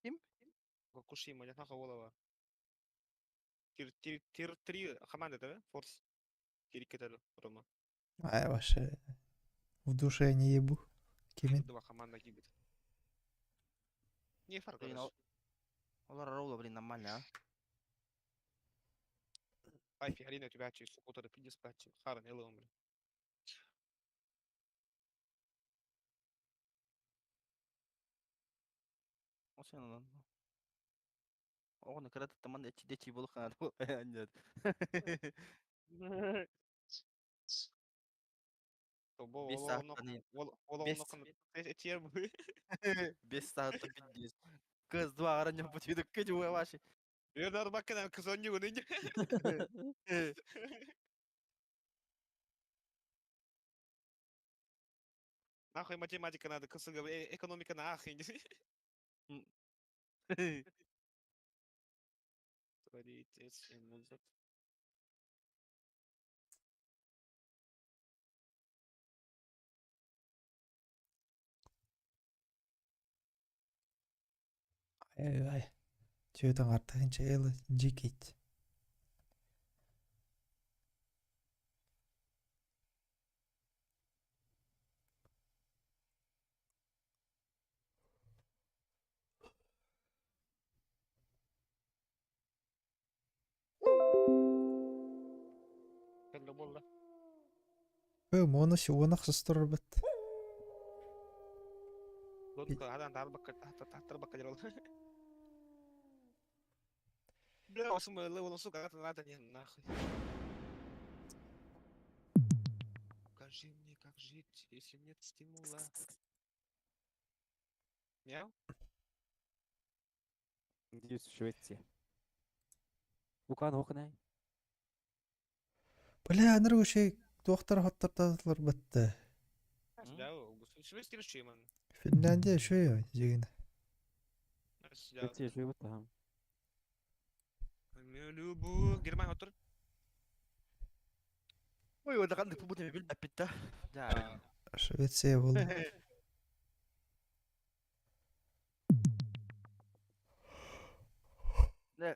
Ким? Гокушима, не хахола бар. Тир тир тир 3 команда да, форс. Тир кетер Рома. Ай, вообще. В душе не ебу. Кимин. Два команда гибит. Не фар, Блин, короче. Олар роула, блин, нормально, а. Ай, фигарина у тебя через субботу да пиздец спать. Хара не лом, блин. Осен онон. Оҕону кыратыттан манна эчи дэчи буолуох наада анньат. Бо Бес ол сааттан ол ол бес этер бу. бес саатта пиздец. Кыз два аранья путидык кеди ваши. Вердар баккана кызонню гүнүн. Нахуй математика надо, КСГ, экономика нахуй. Творить СМЗ. Ай, ай. Түйетің артығынша элі жикейт. Кэллэ буолла. Монос уонах сыстырыр бит. Лодка адан тар бакка тахтар бакка дер ол. Бля, осум левел сука, это надо не нахуй. Покажи мне, как жить, если нет стимула. Мяу? Надеюсь, Швеция. Укан хокнай. Бля, аныр өшей туохтар хоттарталар битті. Да, Швеция шиман. Финляндия шөй жегін. Швеция швеция там. Любу Германия отыр. Ой, онда қандай футбол билбеппит да. Да. Швеция болды. Не,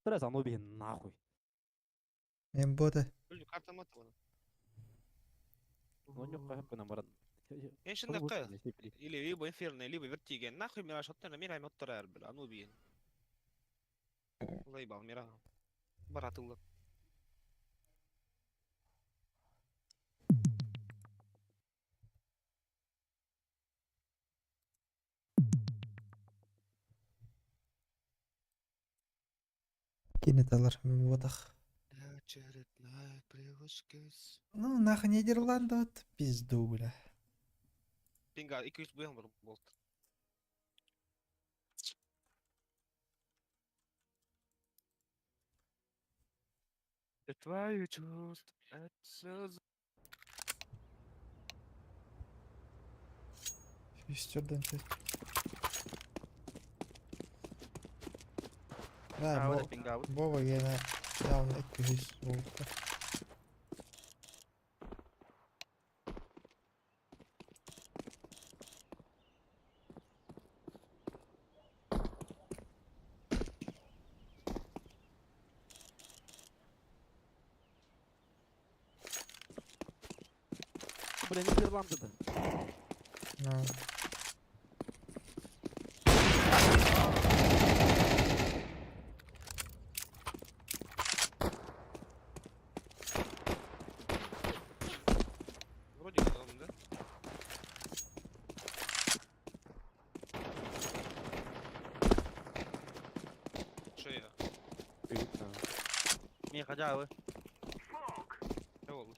Раз оно би нахуй. Мен боды. Бүл карта мат оны. Ну не хаппы баран. Эншин дакка. Или либо инферно, либо вертиген. Нахуй мира шоттан мира моттор бил, ану биен. Лайбал мира. Баратылы. Кенет алар мен бодах. Очередная привычка. Ну, нахуй Нидерланды вот пизду, бля. Пинга 200 буян бар болт. Твою чувств, от слез. Үстерден чөт. Да, А, бо вот пинга. Бова гена явно 200 болду. Бля, Нидерланды да. Ну, Хажавы. Не oldu?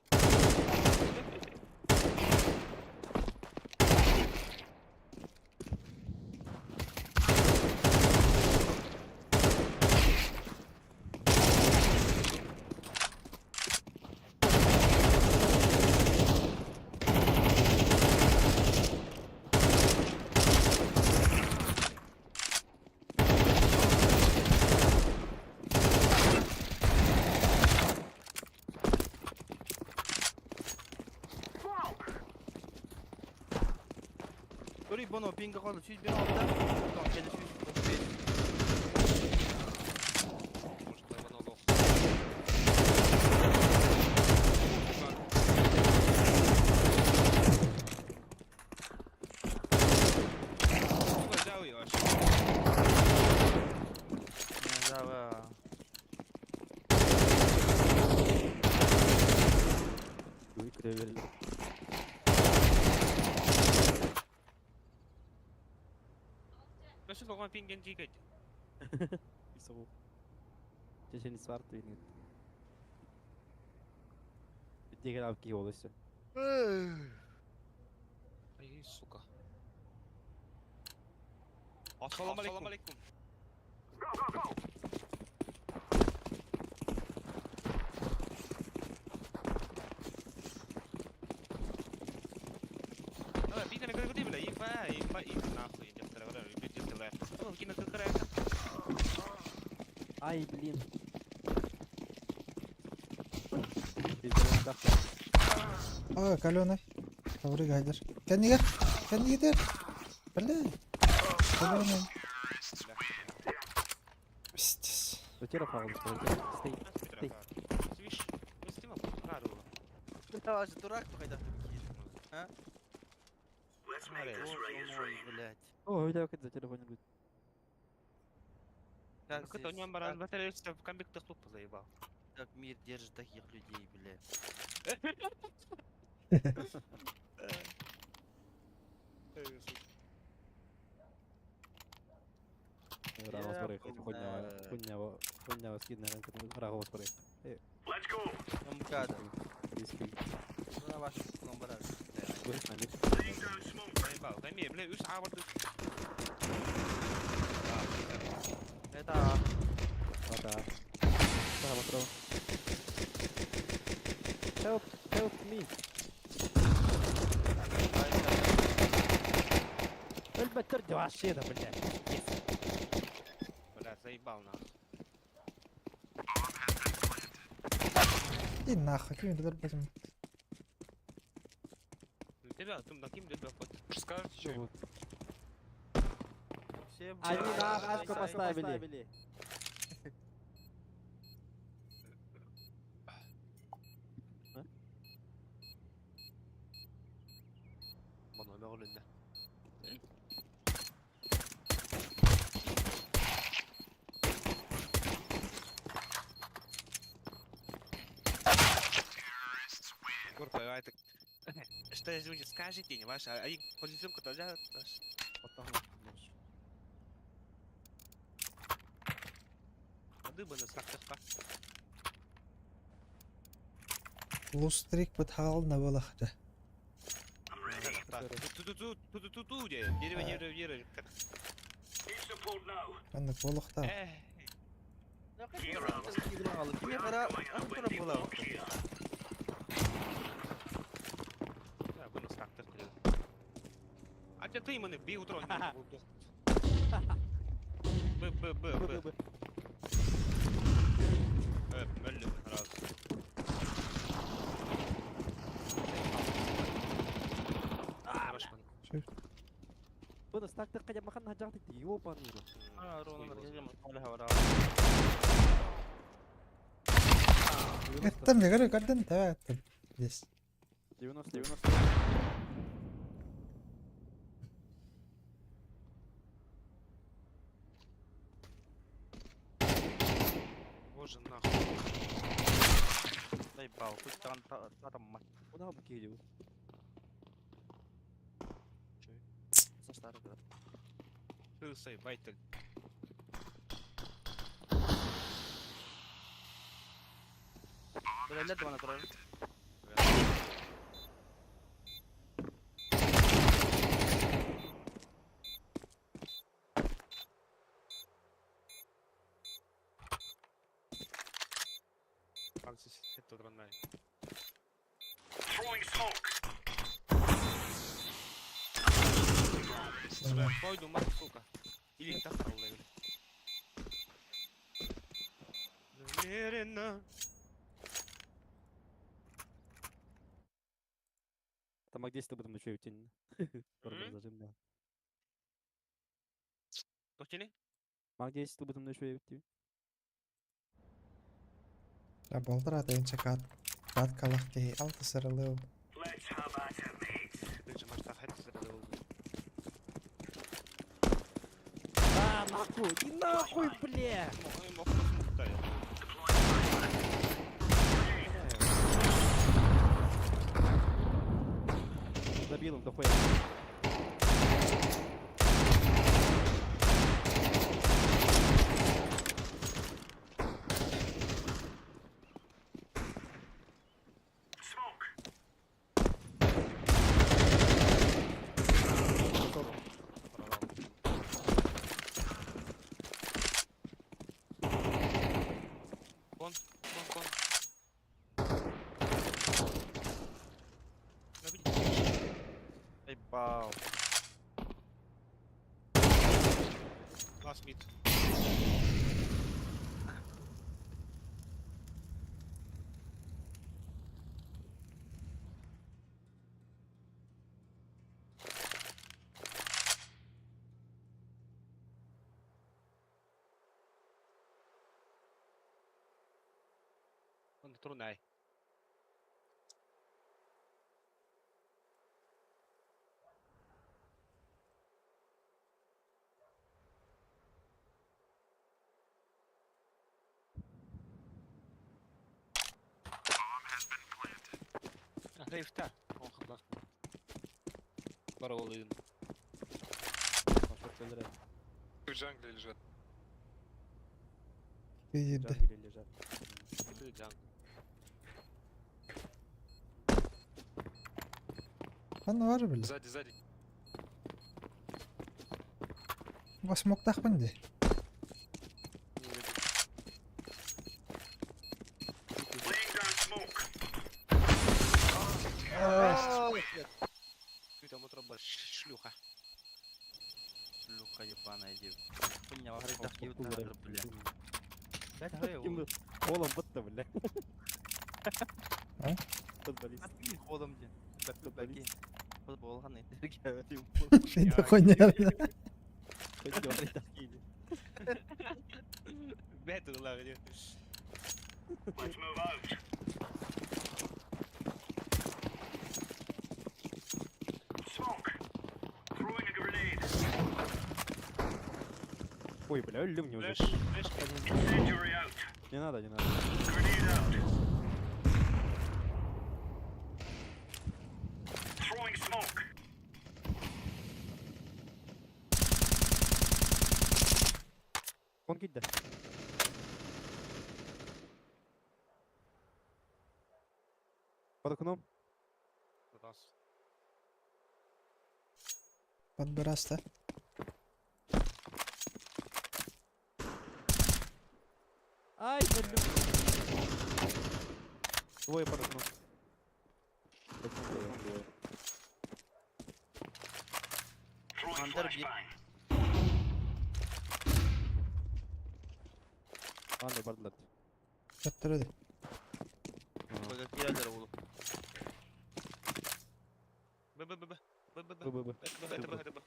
Көрүй боно пинга қалды 101 6, там келе 135. Может, Иванов лох. Сука, взял ее вообще. Жава. Кривель. Да что такое пинген дикать? Zo. Het is in het zwart weet niet. Tegen elke keer wel Ай, сука. Ассалам алейкум. Давай, бигани кыргыды, бля, ипа, ипа, и нахуй, дяхтара, бля, бля, бля. Ну, кина кыркыра. Ай, блин. А, каленый. Ковры гайдер. Кәнигер. Кәнигер. Бля. Каленый. Пиздец. Стой. Свиш. Ты же дурак, то хайда А? Let's make this right as Боже мой, rain. блядь. О, видел, как за телефон будет. Как Как это у здесь, него баран батарея в комбик тупо заебал. Как мир держит таких людей, блядь. Let's go. МКАДа. Риски. На вашу номера. Laying down smoke. Заебал. Дай бля, үс абырды. Это Да. Право, право. Help, help me. البتر вообще, блядь. Бля, заебал нахуй. И нахуй, ким это возьму. Тебя, ты на ким тебя хоть. Скажете что-нибудь? Все, Они блядь, на Ашку блядь, поставили. Bana ne önünde. Курка, это... Что извините, скажите, не ваша, а и позиционку тоже Дыба на сактахка. Лустрик бытхал на балахта. I'm ready. Ту-ту-ту, ту-ту-ту, дерево, дерево, дерево. Need support now. Анна болохта. Эх, Кими қара, аты тура була. Да, вынос так А ты мене бій утро. Б, Б, Б, Б. Б. Мөллі раз. Хорош, Бына стактыр кадя махан хаджахты ёбаный рот. А, Рона, Эттем не говорю, карден давай эттем. Здесь. 90 90. Боже, нахуй. Заебал, хоть там, там мать. Куда бы кидел? За старый брат. Сырсай, байтель. Билэллэр да мана турарын. Throwing smoke. Стой, мать, сука. Или так Намеренно. Там а где об этом еще тень. Зажим, да. Тохтини? Маг 10 об этом еще тень. А балтара тыйынча кат каткалах киһи алта сырылыу. Let's have at it, mates. Тыынча маштах хэтти сырылыу. А, нахуй, иди нахуй, бля! Забил он, дохуя. Smoke. Кон, кон, кон. Эй, бау. Last mid. Он трунай. Heeft Ongeplaatst. Паролин. В джангле лежат. Киирдэ. Джангли лежат. Ханна бар бile. Сзади, сзади. Бас смоктахпын дии. Laying down smoke. Ты там утроба шлюха. Шлюха ебаная девка. Хуйня, вагрыдах киют бля. Блядь, гай Холом бытта, бля. А? Футболист. Ходом ден. Футболист. Футбол ханы. Это хуйня. Бэту лаври. Let's move out. Smoke. Throwing a grenade. Ой, бля, өллүм не уже. Флеш, флеш. Incendiary out. Не надо, не надо. Grenade out. Throwing smoke. Он кидда. Под окном. Раз. Подбираста. Ай, өллүм. Двое под окном. Под окном двое. Throwing Under bir. flashbang. Анда бардылар. Төттөрү. Кирелер oğlum. Б Б Б Б Б Б Б Б, Б, Б. Это Б, это Б, это Б.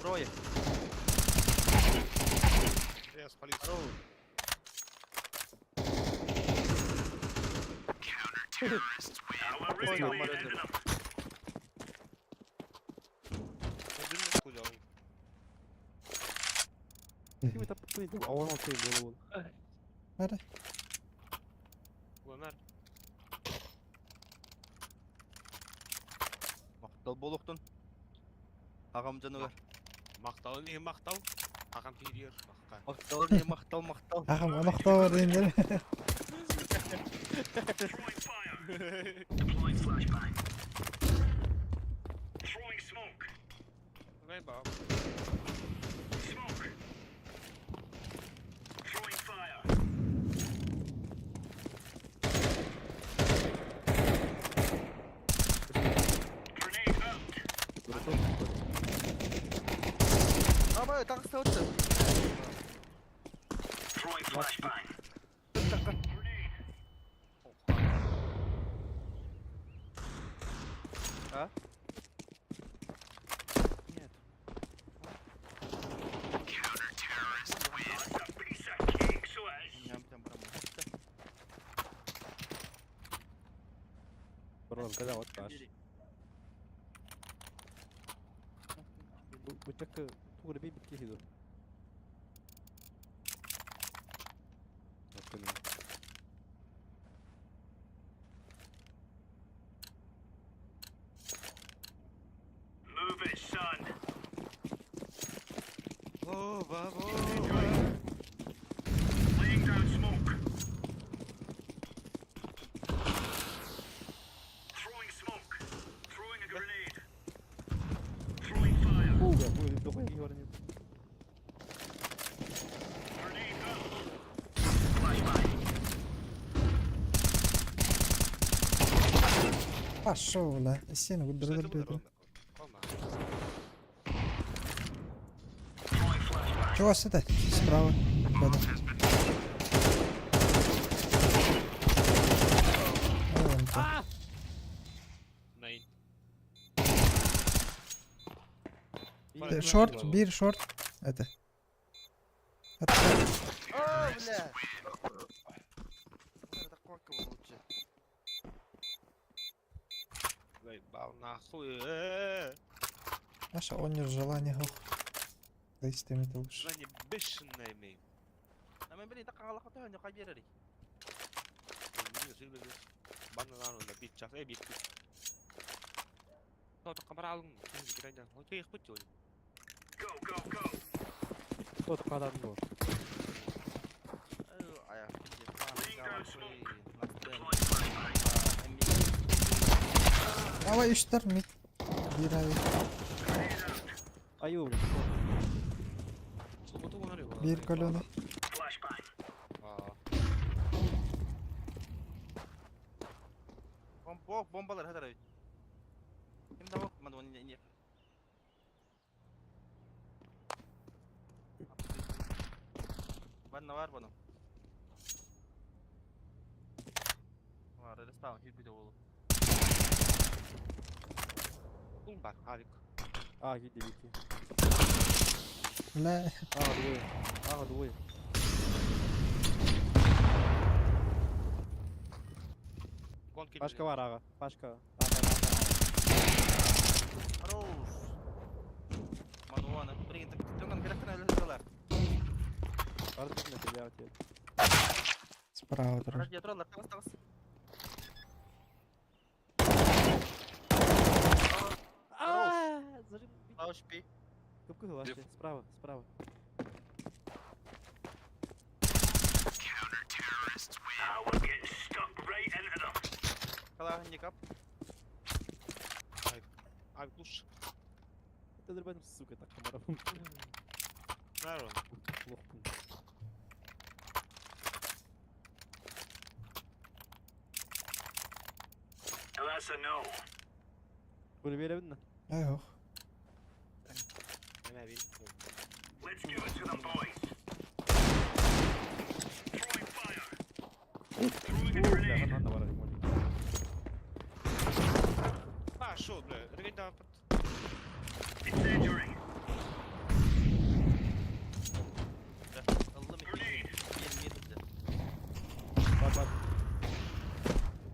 Трое. Я спалился. Now we're really Ой, ending up. Куда он? Ким это А он алты был. Бары. Ланар. Мактал болуктун. Агам жаныгар. Мактал не мактал. Аҕам киириэр махха. Махтал не махтал махтал. Аҕам онохтоор диэн Throwing fire. Deploying flashbang. Throwing smoke. Давай баба. Smoke. Throwing fire. Grenade out. Дурачок, что ли? Абай таҕыста отты. Throwing flashbang. Такка. Grenade. А? Нет. That's a piece of cake, so it is. Ням там промахта. Бро, когда вот аш. Бу чакка тугура би бит киһи ду. Окей. Move it, son. О, баба. Laying down smoke. Throwing smoke. Throwing a grenade. Throwing fire. Бу дохуя киһи бар нет. Grenade out. Flashbang. Пошел, бля. Сен Что это гуддыр было? Рома. Throwing flashbang. Чего это? Справа. Да-да. Ой, вон там. Main. Short, bir short. Это. Это. А, бля. Вот это койка лучше. Заебал нахуй. Э-э-э. Наша он не желание ох. Да это лучше. Желание бешеное имеем. А мы, блин, так Аллах не кайберери. Банан бит час, бит. То камера алың. Окей, их путёй. Go, go, go. Тот кадан бу. Ая. Laying down smoke. Deploying flashbang. Давай үстер mid. Bir ay. Grenade out. Аю, блин. Bir koloni. Flashbang. Бомба, бомбалар хәҙер. Кем дә бок, ман не не. Ванна бар бұның. Бар, респаун, хүйбі де болу. Кул бар, авик. А, гиди бики. Бля. А, двое. А, двое. Гонки. Пашка бар ага. Пашка. Ага, ага. Хорош. Мануана, блин, так жондан керектен әлі Барды бит я тебе. Справа тоже. Радио троллар, тағыс, тағыс. А, зажим. Лауш пи. Көпкө вообще. Справа, справа. Ah, we're getting stuck right into them. Қалағын кап. Авик лучше. Это нормально, сука, так камера. Нарон. Плохо. Now that's a no. Bunu verebilin mi? Ay ох. Hemen bir. Let's give it to them, boys. Throwing fire. Throwing a grenade. Да, бар молик. Пошел, бля. Регенда. Incendiary. Ыллы Grenade. 27. Бар, бар.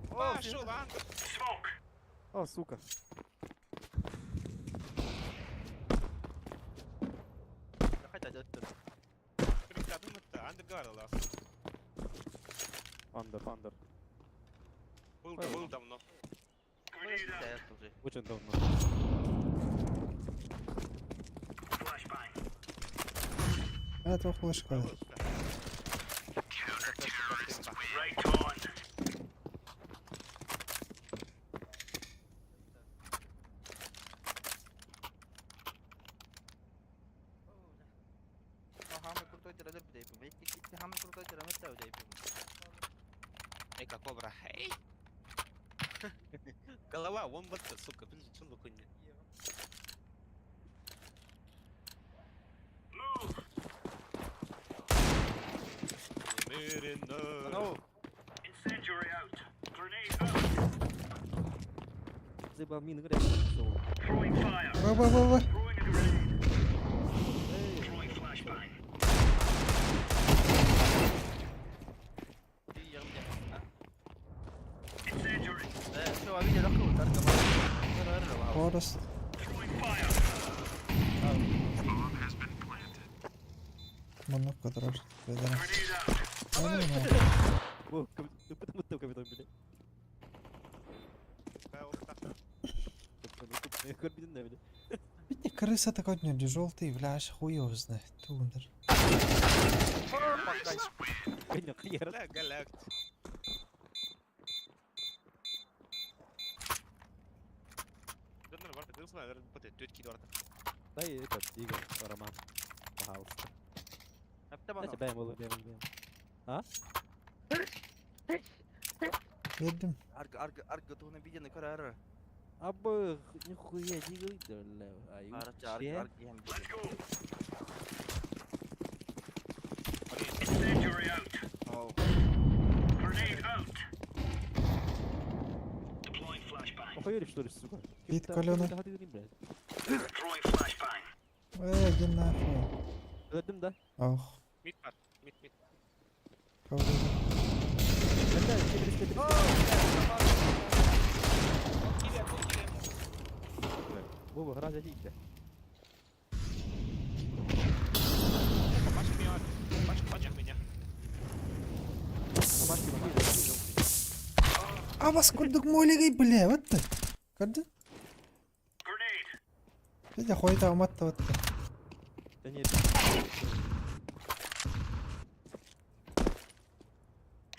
Пошел, андер. Smoke. О, сука. Қайта өттір. Андер говорил, Андер, андер. Был, был давно. Grenade out. Очень давно. Flashbang. А, туох флешка. Right on. Хамы крутой тирадыр бдейпим. Икки хамы крутой тирамыр та бдейпим. Эка кобра. Эй! Голова, вон вот, сука, блин, что за хуйня? Move. Намеренно. Ну, Incendiary out. Grenade out. Заебал мины, говорят, всё. Throwing fire. Ба ба ба ба. Throwing a grenade. Throwing flashbang. Incendiary. Все, видео дохло, тарка. Форест. Throwing fire. Маннык которар. Бедер. Grenade out. О, потому что капитан, блядь. Битни крыса такой не желтый, бляш, хуй его знает. Тундер. Бля, галакт. Донор варта, кырсына, наверное, тетки варта. Дай этот, Игорь, Роман. Пожалуйста. Дайте бэм, бэм, бэм. А? Бердим. Арг, арг, арг, туһунан видеоны көрөр. Абы, нихуя не говори, бля. Ай, Арг, арг, арг, иһэн Let's видео. go. Incendiary out. Оу. Grenade out. Deploying flashbang. Охуели, что ли, сука? Бит колено. Throwing flashbang. Э, иди нахуй. Öldüm да? Ох. Мид бар, мид, мид. Кого Да, 430. Вова, раз идите. Пачка меня, пачка, пачка меня. Мамашки, мамашки. Абас курдук молигай, бля, вот ты. Көрдү? Grenade. Бите хойта уматта вот ты. Да нет.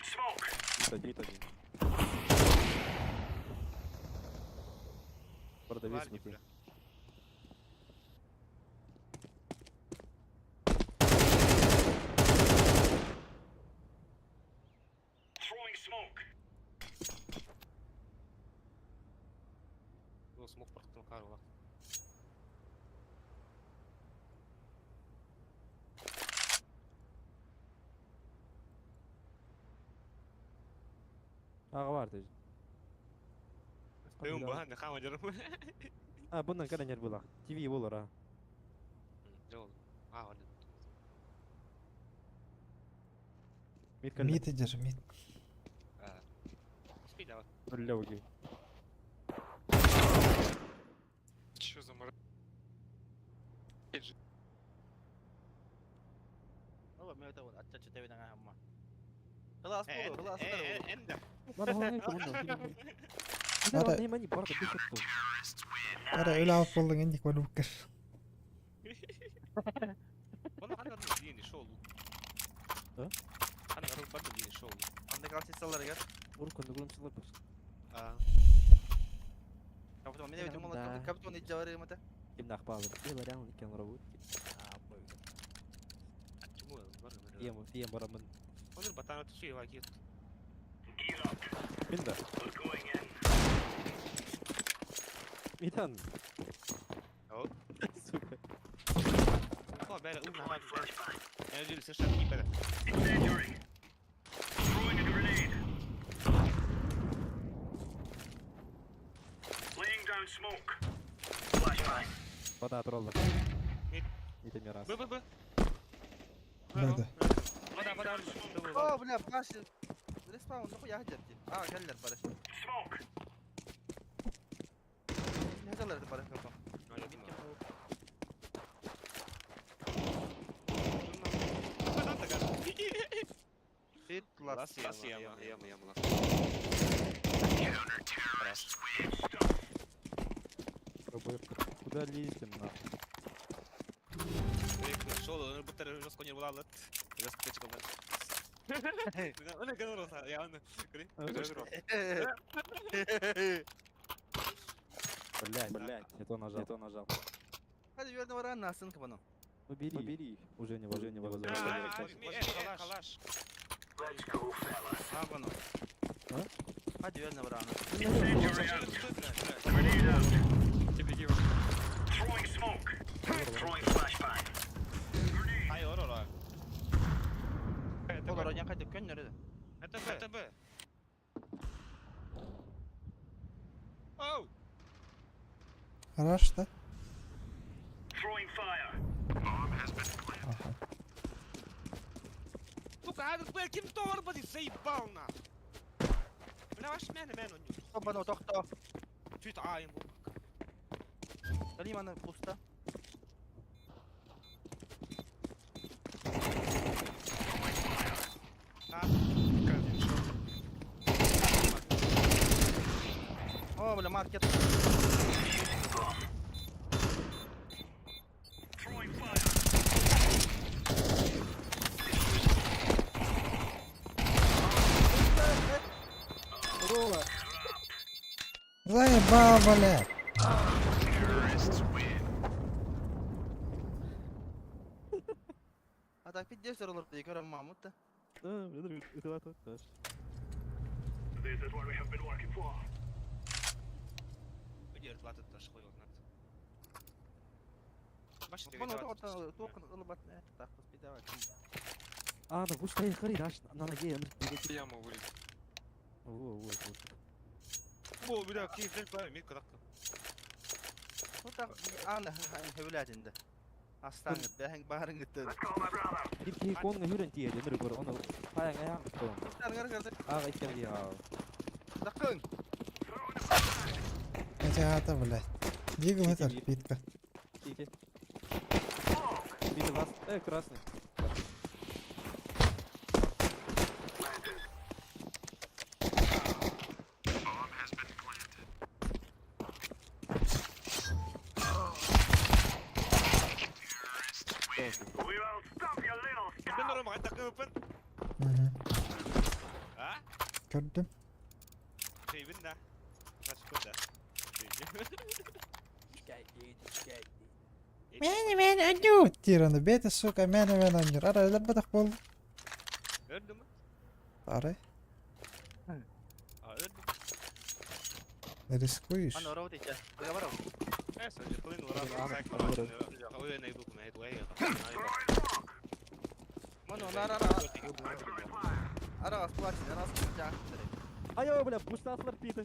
Smoke. Один, один. Продавец Вальни, внутри. бля. Throwing smoke. Ну, смог просто Карла. Ага, бар ты. Ты ум баган, хама держу. А, bundan kadar yer була. TV болар, а. Жол. А, ладно. Мид Мид идешь, мид. Спи давай. Лёги. Чё за мра... Оба, мен өтө ачча тебен аңа хамма. Хылас болу, хылас болу. Энда. Ара- Не, мани, барда, ты что? Ара өлө алып болдың инdik болуп кер. Оны хана дini шоу. А? Хана барды дini шоу. Анда калсисалар эгер. Уркан, угрым сылар А, Капитан, мен өтө Да. капитан ижабары мата. Ким нахпал? Беларян, кен работ. А, бой. чему барды. Ем, ем барамын. Оны батана түшү ва кет. Gear up. Минда. We're going in. Митан. О. Сука. О, бәрі ум Throwing flashbang. Я жүр совершенно не бәрі. Incendiary. Throwing a grenade. Laying down smoke. Flashbang. Вода тролла. Мид. Это не раз. Б, Б, Б. Бада. Вода, вода. О, бля, баш. Респаун, нахуй я хадерти. А, келлер бары. Smoke. Не хадерлер бары капитан. Бит лас. Лас яма. Яма, яма, лас. Куда лезем, нахуй? Шоу, Ырбыттар жестко не булалыт. Жестко чыкылар. Оны кенер olsa ya onu. Блядь, блядь, не то нажал. Не то нажал. Hadi bir numara nasılsın ki bana? Ну бери, ну, бери их. Уже невозможно. Уже невозможно. Калаш. Let's go, fellas. Ha bana. А? Hadi ver numara Incendiary out. Grenade out. Ты беги, Ваня. Throwing smoke. Throwing flashbang. Grenade. Ay ор ор. Это Olur Б. oynayın hadi kön nerede? Это Б. Это Б. Оу! Раш, да? Throwing fire. Ага. Сука, а этот ким тормозит, заебал нахуй. Бля, ваш мене мен он. Bana tokta. Чуть а им. Alayım ana posta. Один шот. O böyle market. Throwing fire. Заебал, блядь. Hatta bir diğer olur diye görem Mahmut da. Да, блин, это тоже. This is what we have been working for. Өдер платит тоже хуй его знает. Bana tokta tokta ılıbat ne takız bir daha. А, ну пусть стоит, хори, раш, на ноге, В Яму вылет. Во, вот, вот. Бо, бля, киев ден клаве, мир кадакка. Tokta ana hevladinde. Aslan gitti, bağırın gitti. Let's go, my brother. Bir ki konga hürün diye demir gör onu payan ayağım ton. Gar gar Aa ikem ya. Dakın. Хотя это, блядь. Дигл это, Иди. питка. İki. Bir de bas. Evet красный. We will stop your little Ben scout. orama takı öpün. Угу. А? Көрдүм. Шейбин да. Başka да. Мени мени аню. Тираны беті, сука, мени мени анюр. Ара өліп бадақ бол. Öldü mü? Ары, А, öldü. рискуешь. Ana orada içe. Aga var. Neyse, önce kılın Abi, uğraşın. abi, Öyle ne bu ne bu ne. Bana onu ara ara. Ara aslan ara aslan. Ayo бля, пустаслар питы.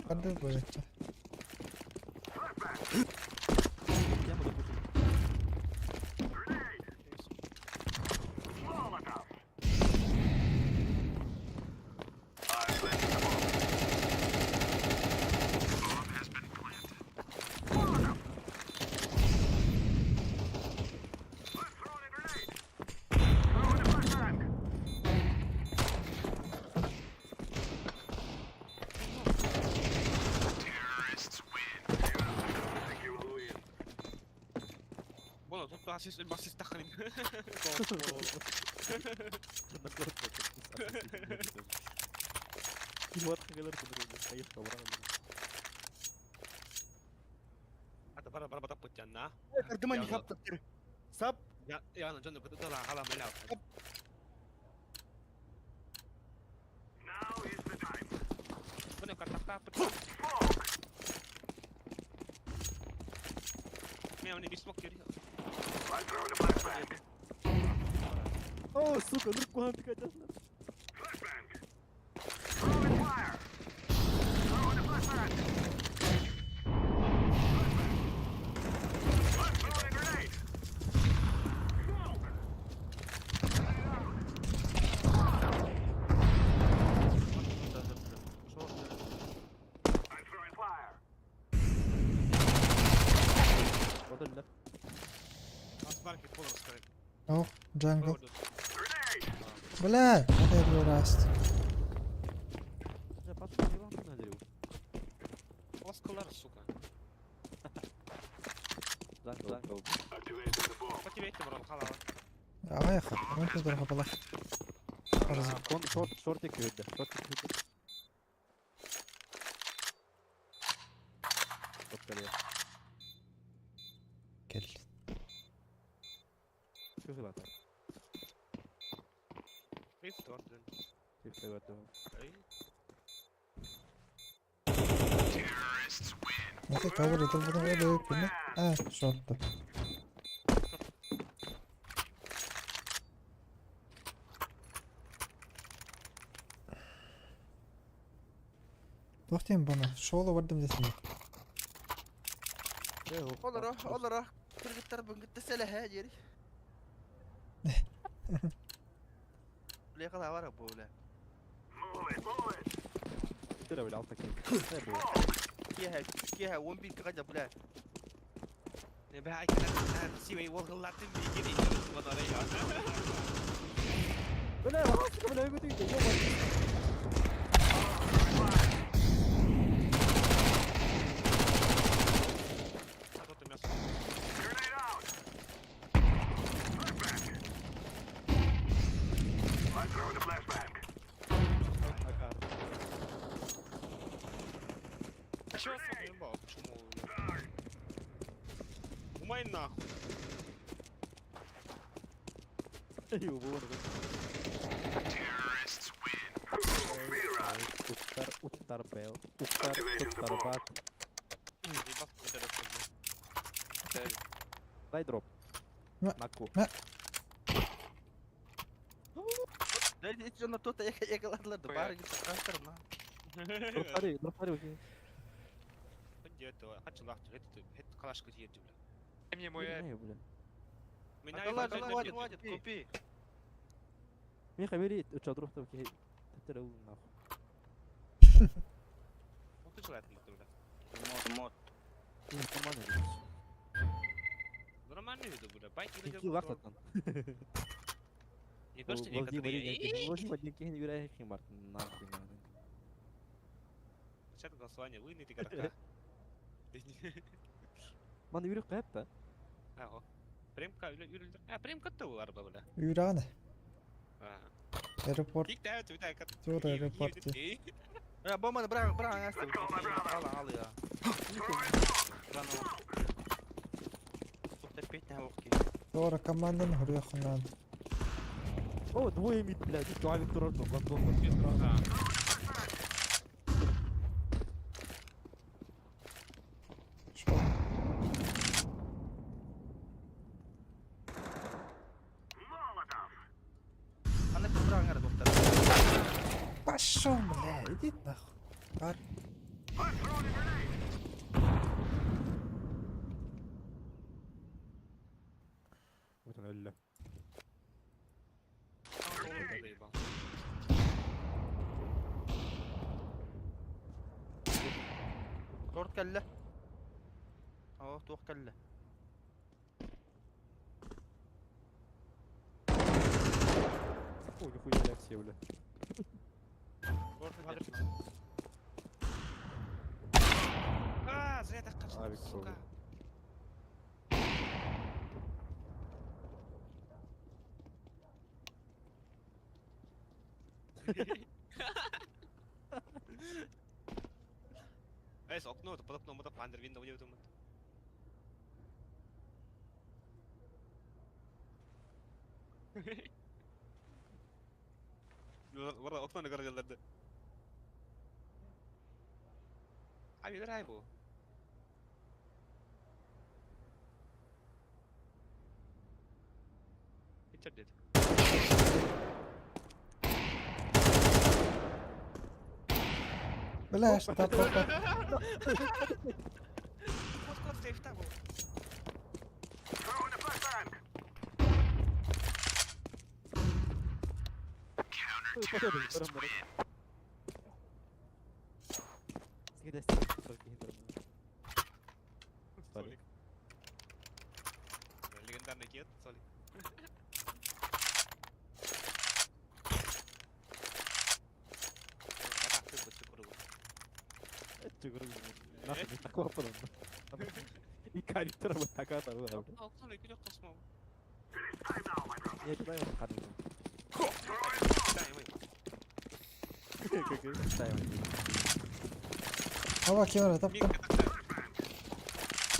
Көрдүм, блядь. Яму допустим. Molotov. I planted the bomb. Molotov. I'm throwing a grenade. Throwing a flashbang. Think you will win. Bunu tuttu asist asist takın. Вот kadar kudurdu. Hayır kavram. Hatta bara bara bara putyan na. Kırdıman Ya- yıkaptı. Sap. Ya ya canım kutu da hala mela. Now is the time. Bunu katakta put. Smoke. Me onu bir smoke geliyor. I'm throwing a flashbang. О, сука, ну куда ты хотел? Flashbang. Throwing fire. Throwing a flashbang. Flashbang. I'm throwing a grenade. Smoke. I'm throwing fire. Odurlar. Asmarket olur sıkı. Ох, джангл. Grenade. Бля, это я был раст. Я пацан, вам надрю. Oskalar сука. Jungle, jungle. Activating the bomb. Motive ettim oranı hala. Аҕыйах, 14 хапала. Кон шорт шортик күүрдэ. Шортик күүрдэ. Шорт кэлиэ. Кэл. Şu hılat. Rift орден. Shift көрдүм. Эй, Нехэ cover ытылбытын өлөйүк күнэ. А, шортtu. Туох диэн бана, шола бардым десин. Олоро, олоро. Кыргыттар бынгытта сэлэһэ диэри. Бля, кала бар бу бля. Move it, move it. Түрө бile алта ким. Не бу? Киэһэ, киэһэ 11 кыгадьа бля. Не бля, айкалар, сивей волгыллатын бигин итерис банары я. Бля, баска бля көтүйдө. Ё А то ты мясо. Grenade out. Flashbang. I'm throwing a flashbang. Чё ебал, почему? Умай нахуй. Уттар, уттар бел. Уттар, уттар бат. Ебал, это Дай дроп. Мә. Наку. Дәл ич жона тота якаладылар да бары гит трактор на. Дроптары, дроптары окей. Хат калашка тиерди, бля. Дай мне мой Не, бля. Меня Ладно, хватит, хватит, купи. Миха, бери, уча дроп там окей. Тетер ул нахуй. Вот ты человек, бля. Мод, мод. Нормально. Нормально виду, бля. Байки Какие лахтан? Не то, что некоторые. Владимир Кихин Юрий Химарт. Нахуй надо. Чат голосование, вы не игрока. Ман юрий кайпта. Аго. Премка, а премка то арба, бля. Үүрэн. Ага. Аэропорт. Кик та түйдэ кат. Тур аэропорт. Я бомбаны быраҕ, быраҕ аҥаста. Ал, ал я. Рано. Туохта петь на окей. Туора команданы хуруйахунаан. О, двое мид, блядь. Авик турар, гандон. Шол. Molotov. Аны быраҕ аҥара доктор. Пошел, бля, иди нахуй. Бар. I'm throwing a grenade. Вот он өллө. Торт кэллэ. Оо, туох кэллэ. О, нихуя ляг все, бля. А, зря так качал, Авик сука. Эс, окно, под окном, под окном, window, где там? Вара, окно на городе. Аби, драйву. Интернет. Бля, штаб. Код, код, сейф табу. Throwing a flashbang. Солик. Легендарный кет, Солик. Икари турар, таката, бля. Окно, куда космо? It is time now, my brother. Не, кидай его на Дай, мы. Кидай его. Ава кемера тапты. Миг, это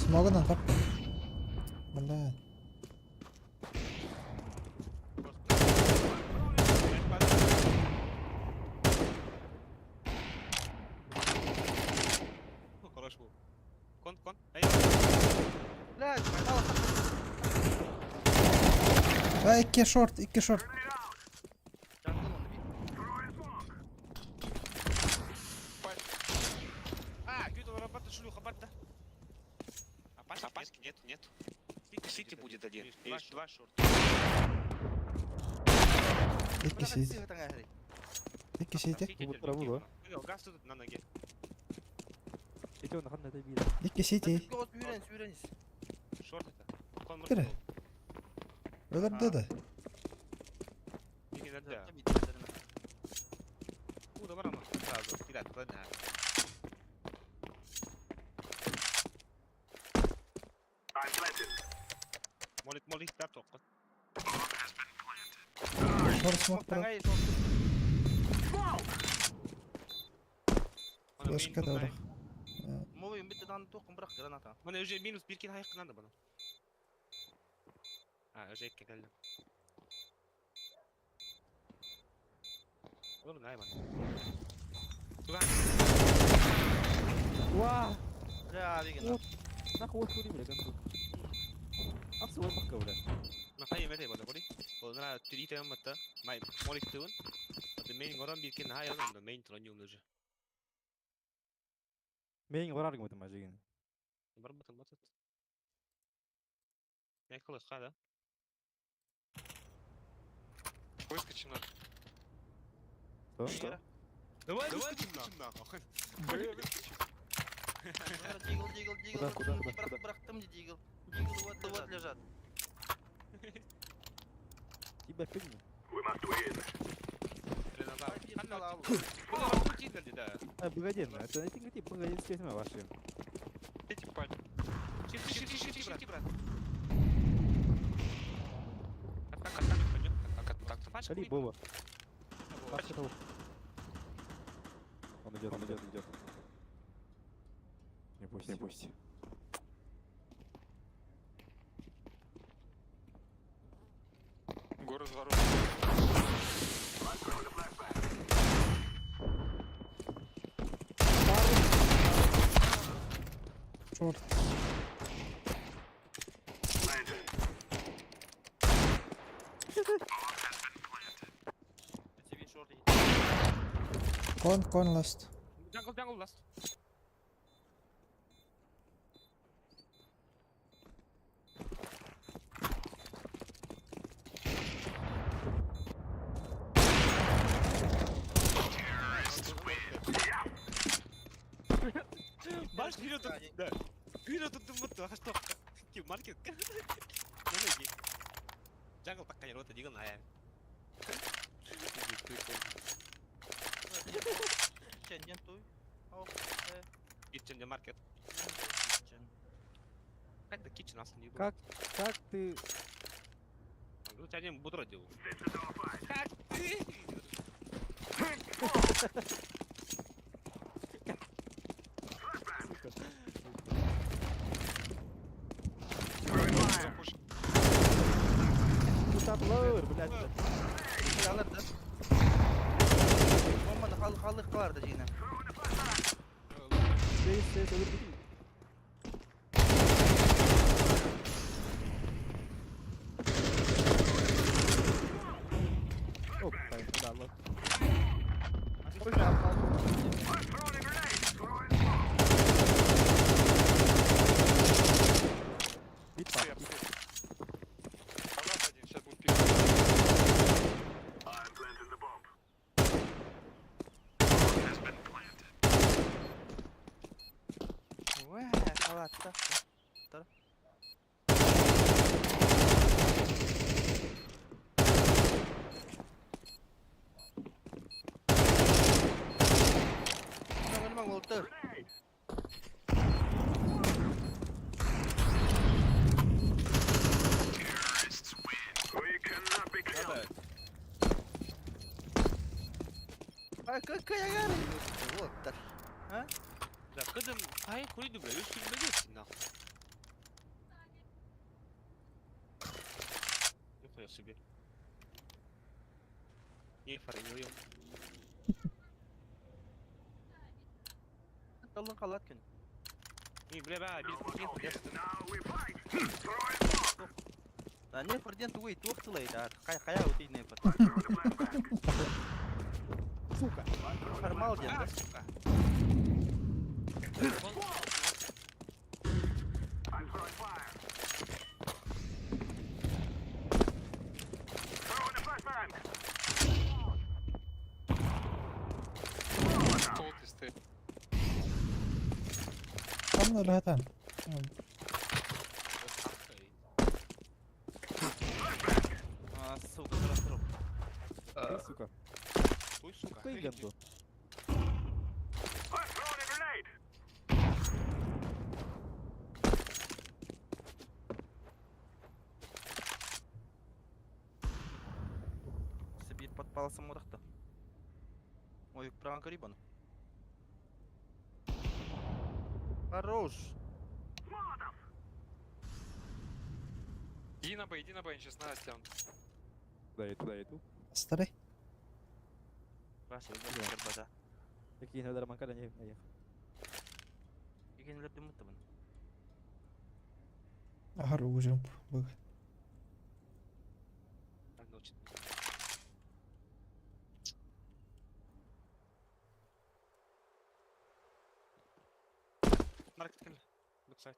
Смогынан тапты. Бля. Ну, хорош был. Кон, кон. Эй, Блядь, мало. А, икки шорт, икки шорт. Jungle onu bir. А, Гюдо, работа, шлюха, барда. А пачки, А пачки нет, нет. Сити будет один. Или Или два шорта. Икки сити. Икки сити. Вот траву, да? Понял, газ тут на ноге. Эти он на это видит. Икки сити. Сүүрэн, сүүрэн. Шорт это. Кон Кире. Өлөрдө да. Да. Куда барама? Сразу. Кидать, ладно. I'm planting. Молит, молит, да, только. Шорт смог про. Флешка да бар. Мовын битте дан тоқын бірақ граната. Мына уже минус биркен хайқынан да бұны. А, уже екке келдім. Olur найман. Туган. Уа! Бля, деген. Нахуй вот хули, бля, гандон. Апсы вот бакка, бля. Махай емете бана кори. Олна трите аммата. Май молик тыгын. Аты мейн горан биркен хай алам да мейн туран юлны. Мен горар гым өтім ажигин. Бар батын батат. Не кылы хада. Выскочим на. Что? Давай, давай выскочим нахуй. Б, выскочим. Дигл, дигл, дигл. Куда, куда, куда, Бірақ, куда? бырақтым дигл. Дигл вот, вот лежат. Тебя пигни. We must win. А, погоди, ну, это эти говори, погоди, естественно, ваши. Сити паль. Шифти, шифти, шифти, шифти, брат. Так, так, так, пойдем. Так, так, так. Шали, Боба. Пашка того. Он идет, он идет, идет. Не пусть, не пусть. Город ворот. Шорт. Lantern. Кон, кон ласт. Jungle, jungle last. Баш вперед, да. Вперед тут вот, а что? Ки маркет. Ну иди. Джангл пока не рота диган, а. Ченден той. Kitchen маркет. Как да kitchen нас не Как? Как ты... Ну, тебя не буду делал. This is our fight. Как ты? Запушим. Ну там лаур, блядь. Алырды. Бомбаны халық халық қыларды жиына. Здесь, здесь, здесь. Оп, так, да, ладно. I'm throwing a grenade. Throwing smoke. Бит Псы, пап. псы. Палат один, сейчас будет пик. I'm planting the bomb. Уә, халатта. Маңыл отыр. We cannot А какая Вот так. А? Да, кыдым, хай куйду, бля, үс күн бөгөт, нахуй. Нихуя себе. Не фармил. Талын қалат күн. Не, бля, бля, бил, А не форден тугой туох тылай да. Хай хая утый не фор. Сука. Формал ден, да? сука. Желтый стоит. Там летан. А, сука, хорошо. Ты, сука. Хуй, сука. Какой гандон. Сибирь подпаласым одақта. Ой, праған көрейін бұны. Хорош. Иди на Б, иди на Б, они сейчас на А стянут. Туда я, туда я иду. Старый. Башы, башы, башы. Какие надо романка, не наехал. Екенілер демітті бұны. Ахар ужин был. Маркет кем? Бэксайд.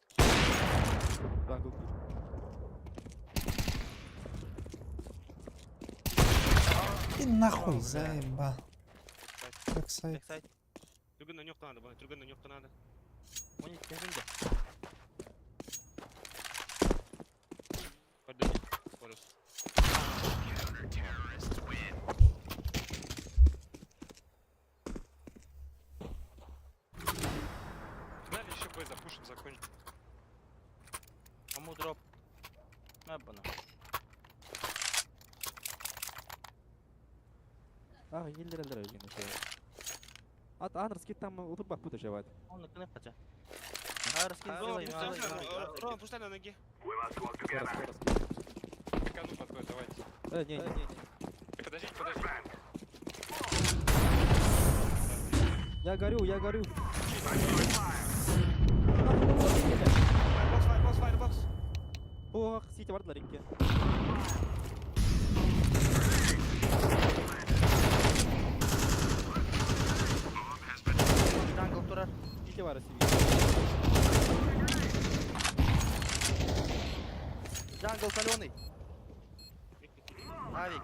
Jungle. И нахуй заебал. Бэксайд. Бэксайд. Түргэн на нёхта надо, түргэн на нёхта надо. Оны кәжінде. Пойду. Скорость. Дали еще Б запушим, закончим. Аму дроп. На бұны. А, елдер елдер еген еще. Ат, анрский там утурбак пута жевать. Оны кіне қача. Арыскин Ром, сделай, пустай, Ром, пустай на ноги. Скоро, скоро, скоро. Кану подходит, давайте. Не, не, не, не. Подождите, подождите. Я горю, я горю. Firebox, firebox, firebox. Ох, сити бардылар икки. Jungle турар. Сити бар сити. Jungle соленый. Авик.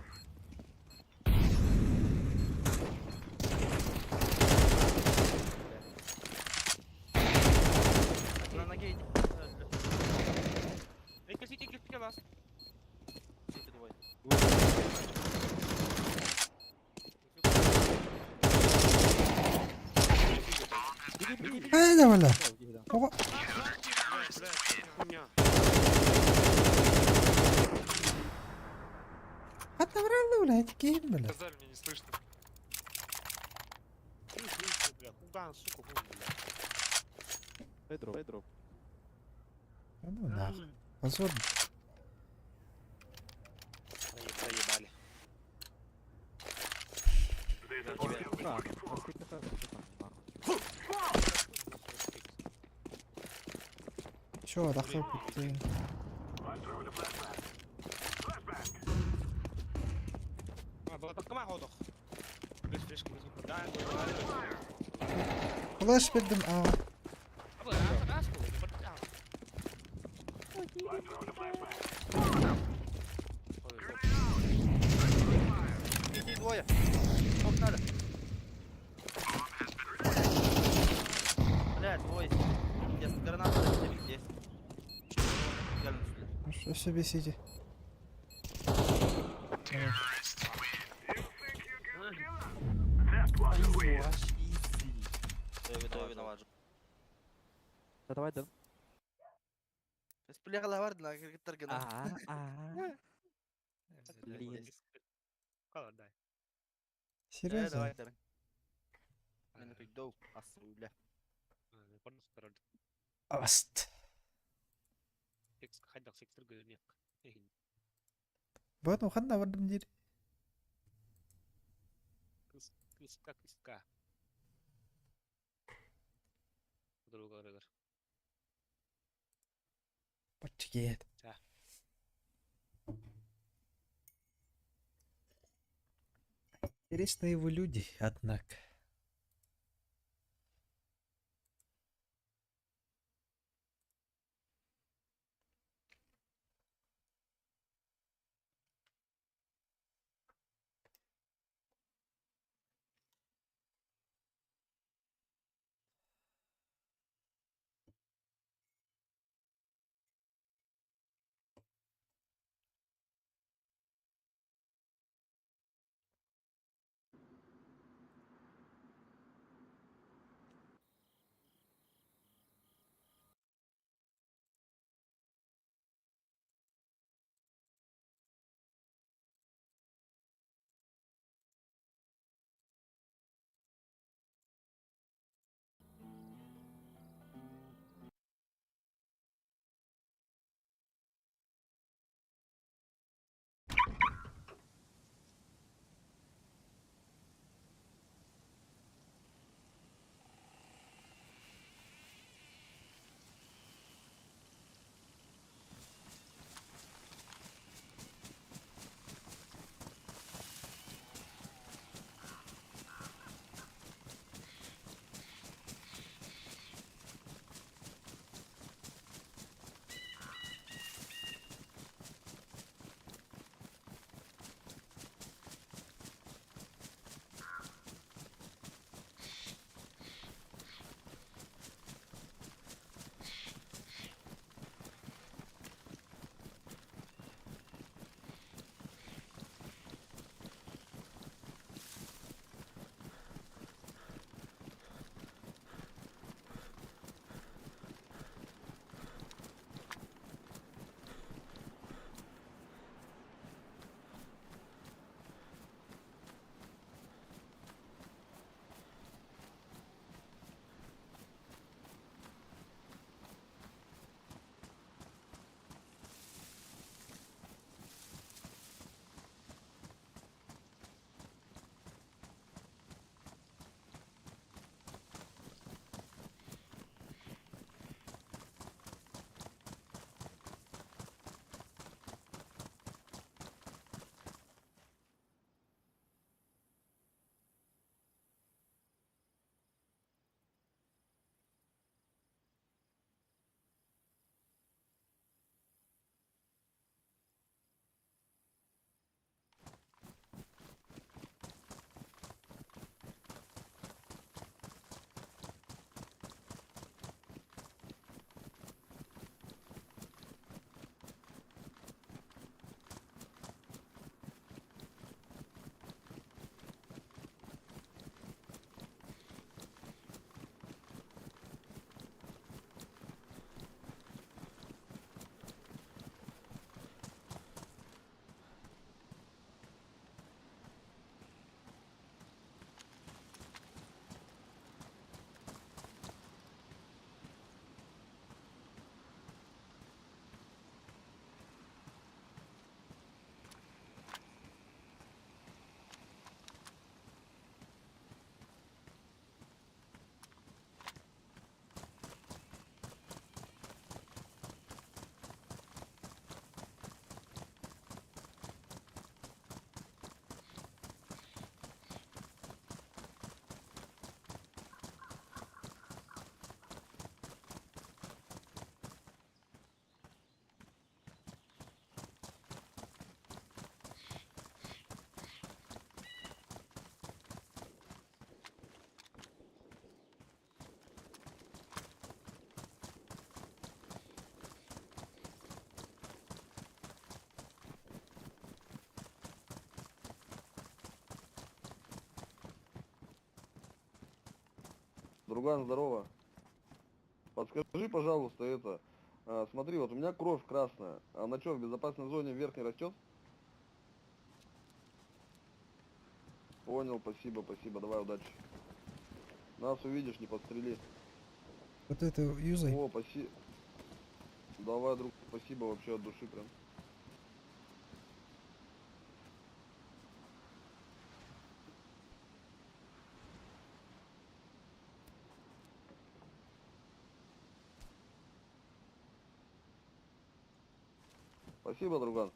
На ноге иди. Эй, сити, кирпичи ласт. Сити двое. Беги, беги, беги. Ай, да, бля. Да, Ого. Бля, хуйня. Отобрали, блядь, кем, блядь. Сказали, мне не слышно. Хуй, хуй, бля, хуган, сука, хуй, бля. Дай дроп, дай дроп. Ну нахуй. Позор. Проебали. А, раскид на нахуй. Чё, отдохнул, ты. А, была так команда, Без фрешки, без Да, Флеш бердим, а. да. Иди двое. Сколько надо? Бля, двое. Здесь граната здесь. Что себе сиди. Давай, давай, давай. Да давай, да. Бляга барды на киргиттер А, а. Блин. Кала, дай. Серьезно? Давай, давай. Мен утуйдоу, ас үлэ. Аст. Bueno, ханна бардым диир. Баччыгет. Интересные вы люди, однако. Друган, здорово. Подскажи, пожалуйста, это. Смотри, вот у меня кровь красная. Она что, в безопасной зоне вверх не растет? Понял, спасибо, спасибо. Давай, удачи. Нас увидишь, не подстрели. Вот это юзай. О, спасибо. Давай, друг, спасибо вообще от души прям. Спасибо, друган.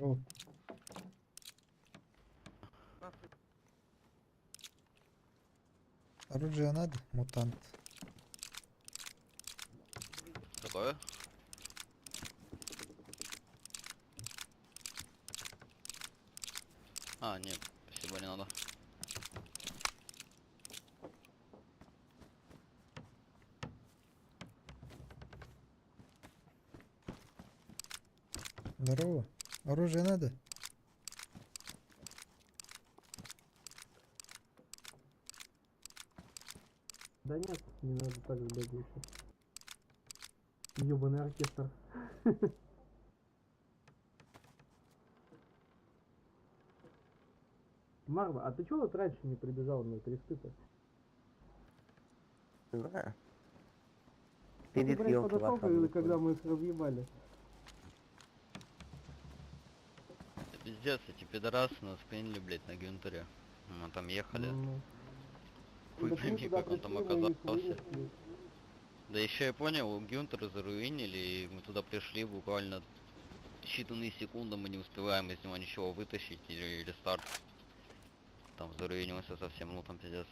О. Оружие надо, мутант. Какое? А, нет, спасибо, не надо. Здорово. Оружие надо? Да нет, не надо так, блядь, еще. Ёбаный оркестр. Марва, а ты чего вот раньше не прибежал на кресты-то? Не знаю. Ты, Перед блядь, елки подошел, когда мы их разъебали. Да пиздец, эти пидорасы нас приняли, блядь, на Гюнтере. Мы там ехали. Ну. Хуй Так мы пойми, туда как он там пришли, мы их оказался. вынесли. Да еще я понял, Гюнтера заруинили, и мы туда пришли буквально считанные секунды, мы не успеваем из него ничего вытащить или рестарт. Там заруинился совсем лутом, пиздец.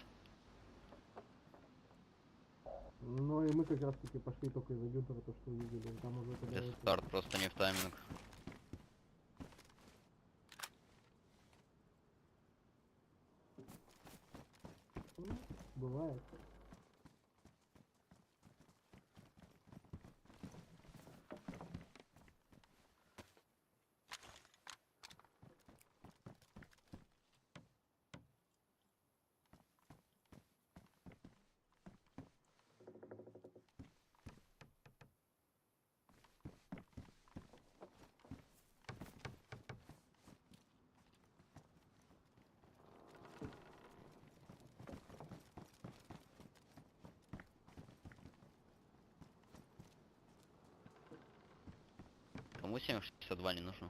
Ну и мы как раз таки пошли только из-за Гюнтера, то что увидели. Там уже когда это... Рестарт просто не в тайминг. Ну, бывает. Кому 7,62 не нужно?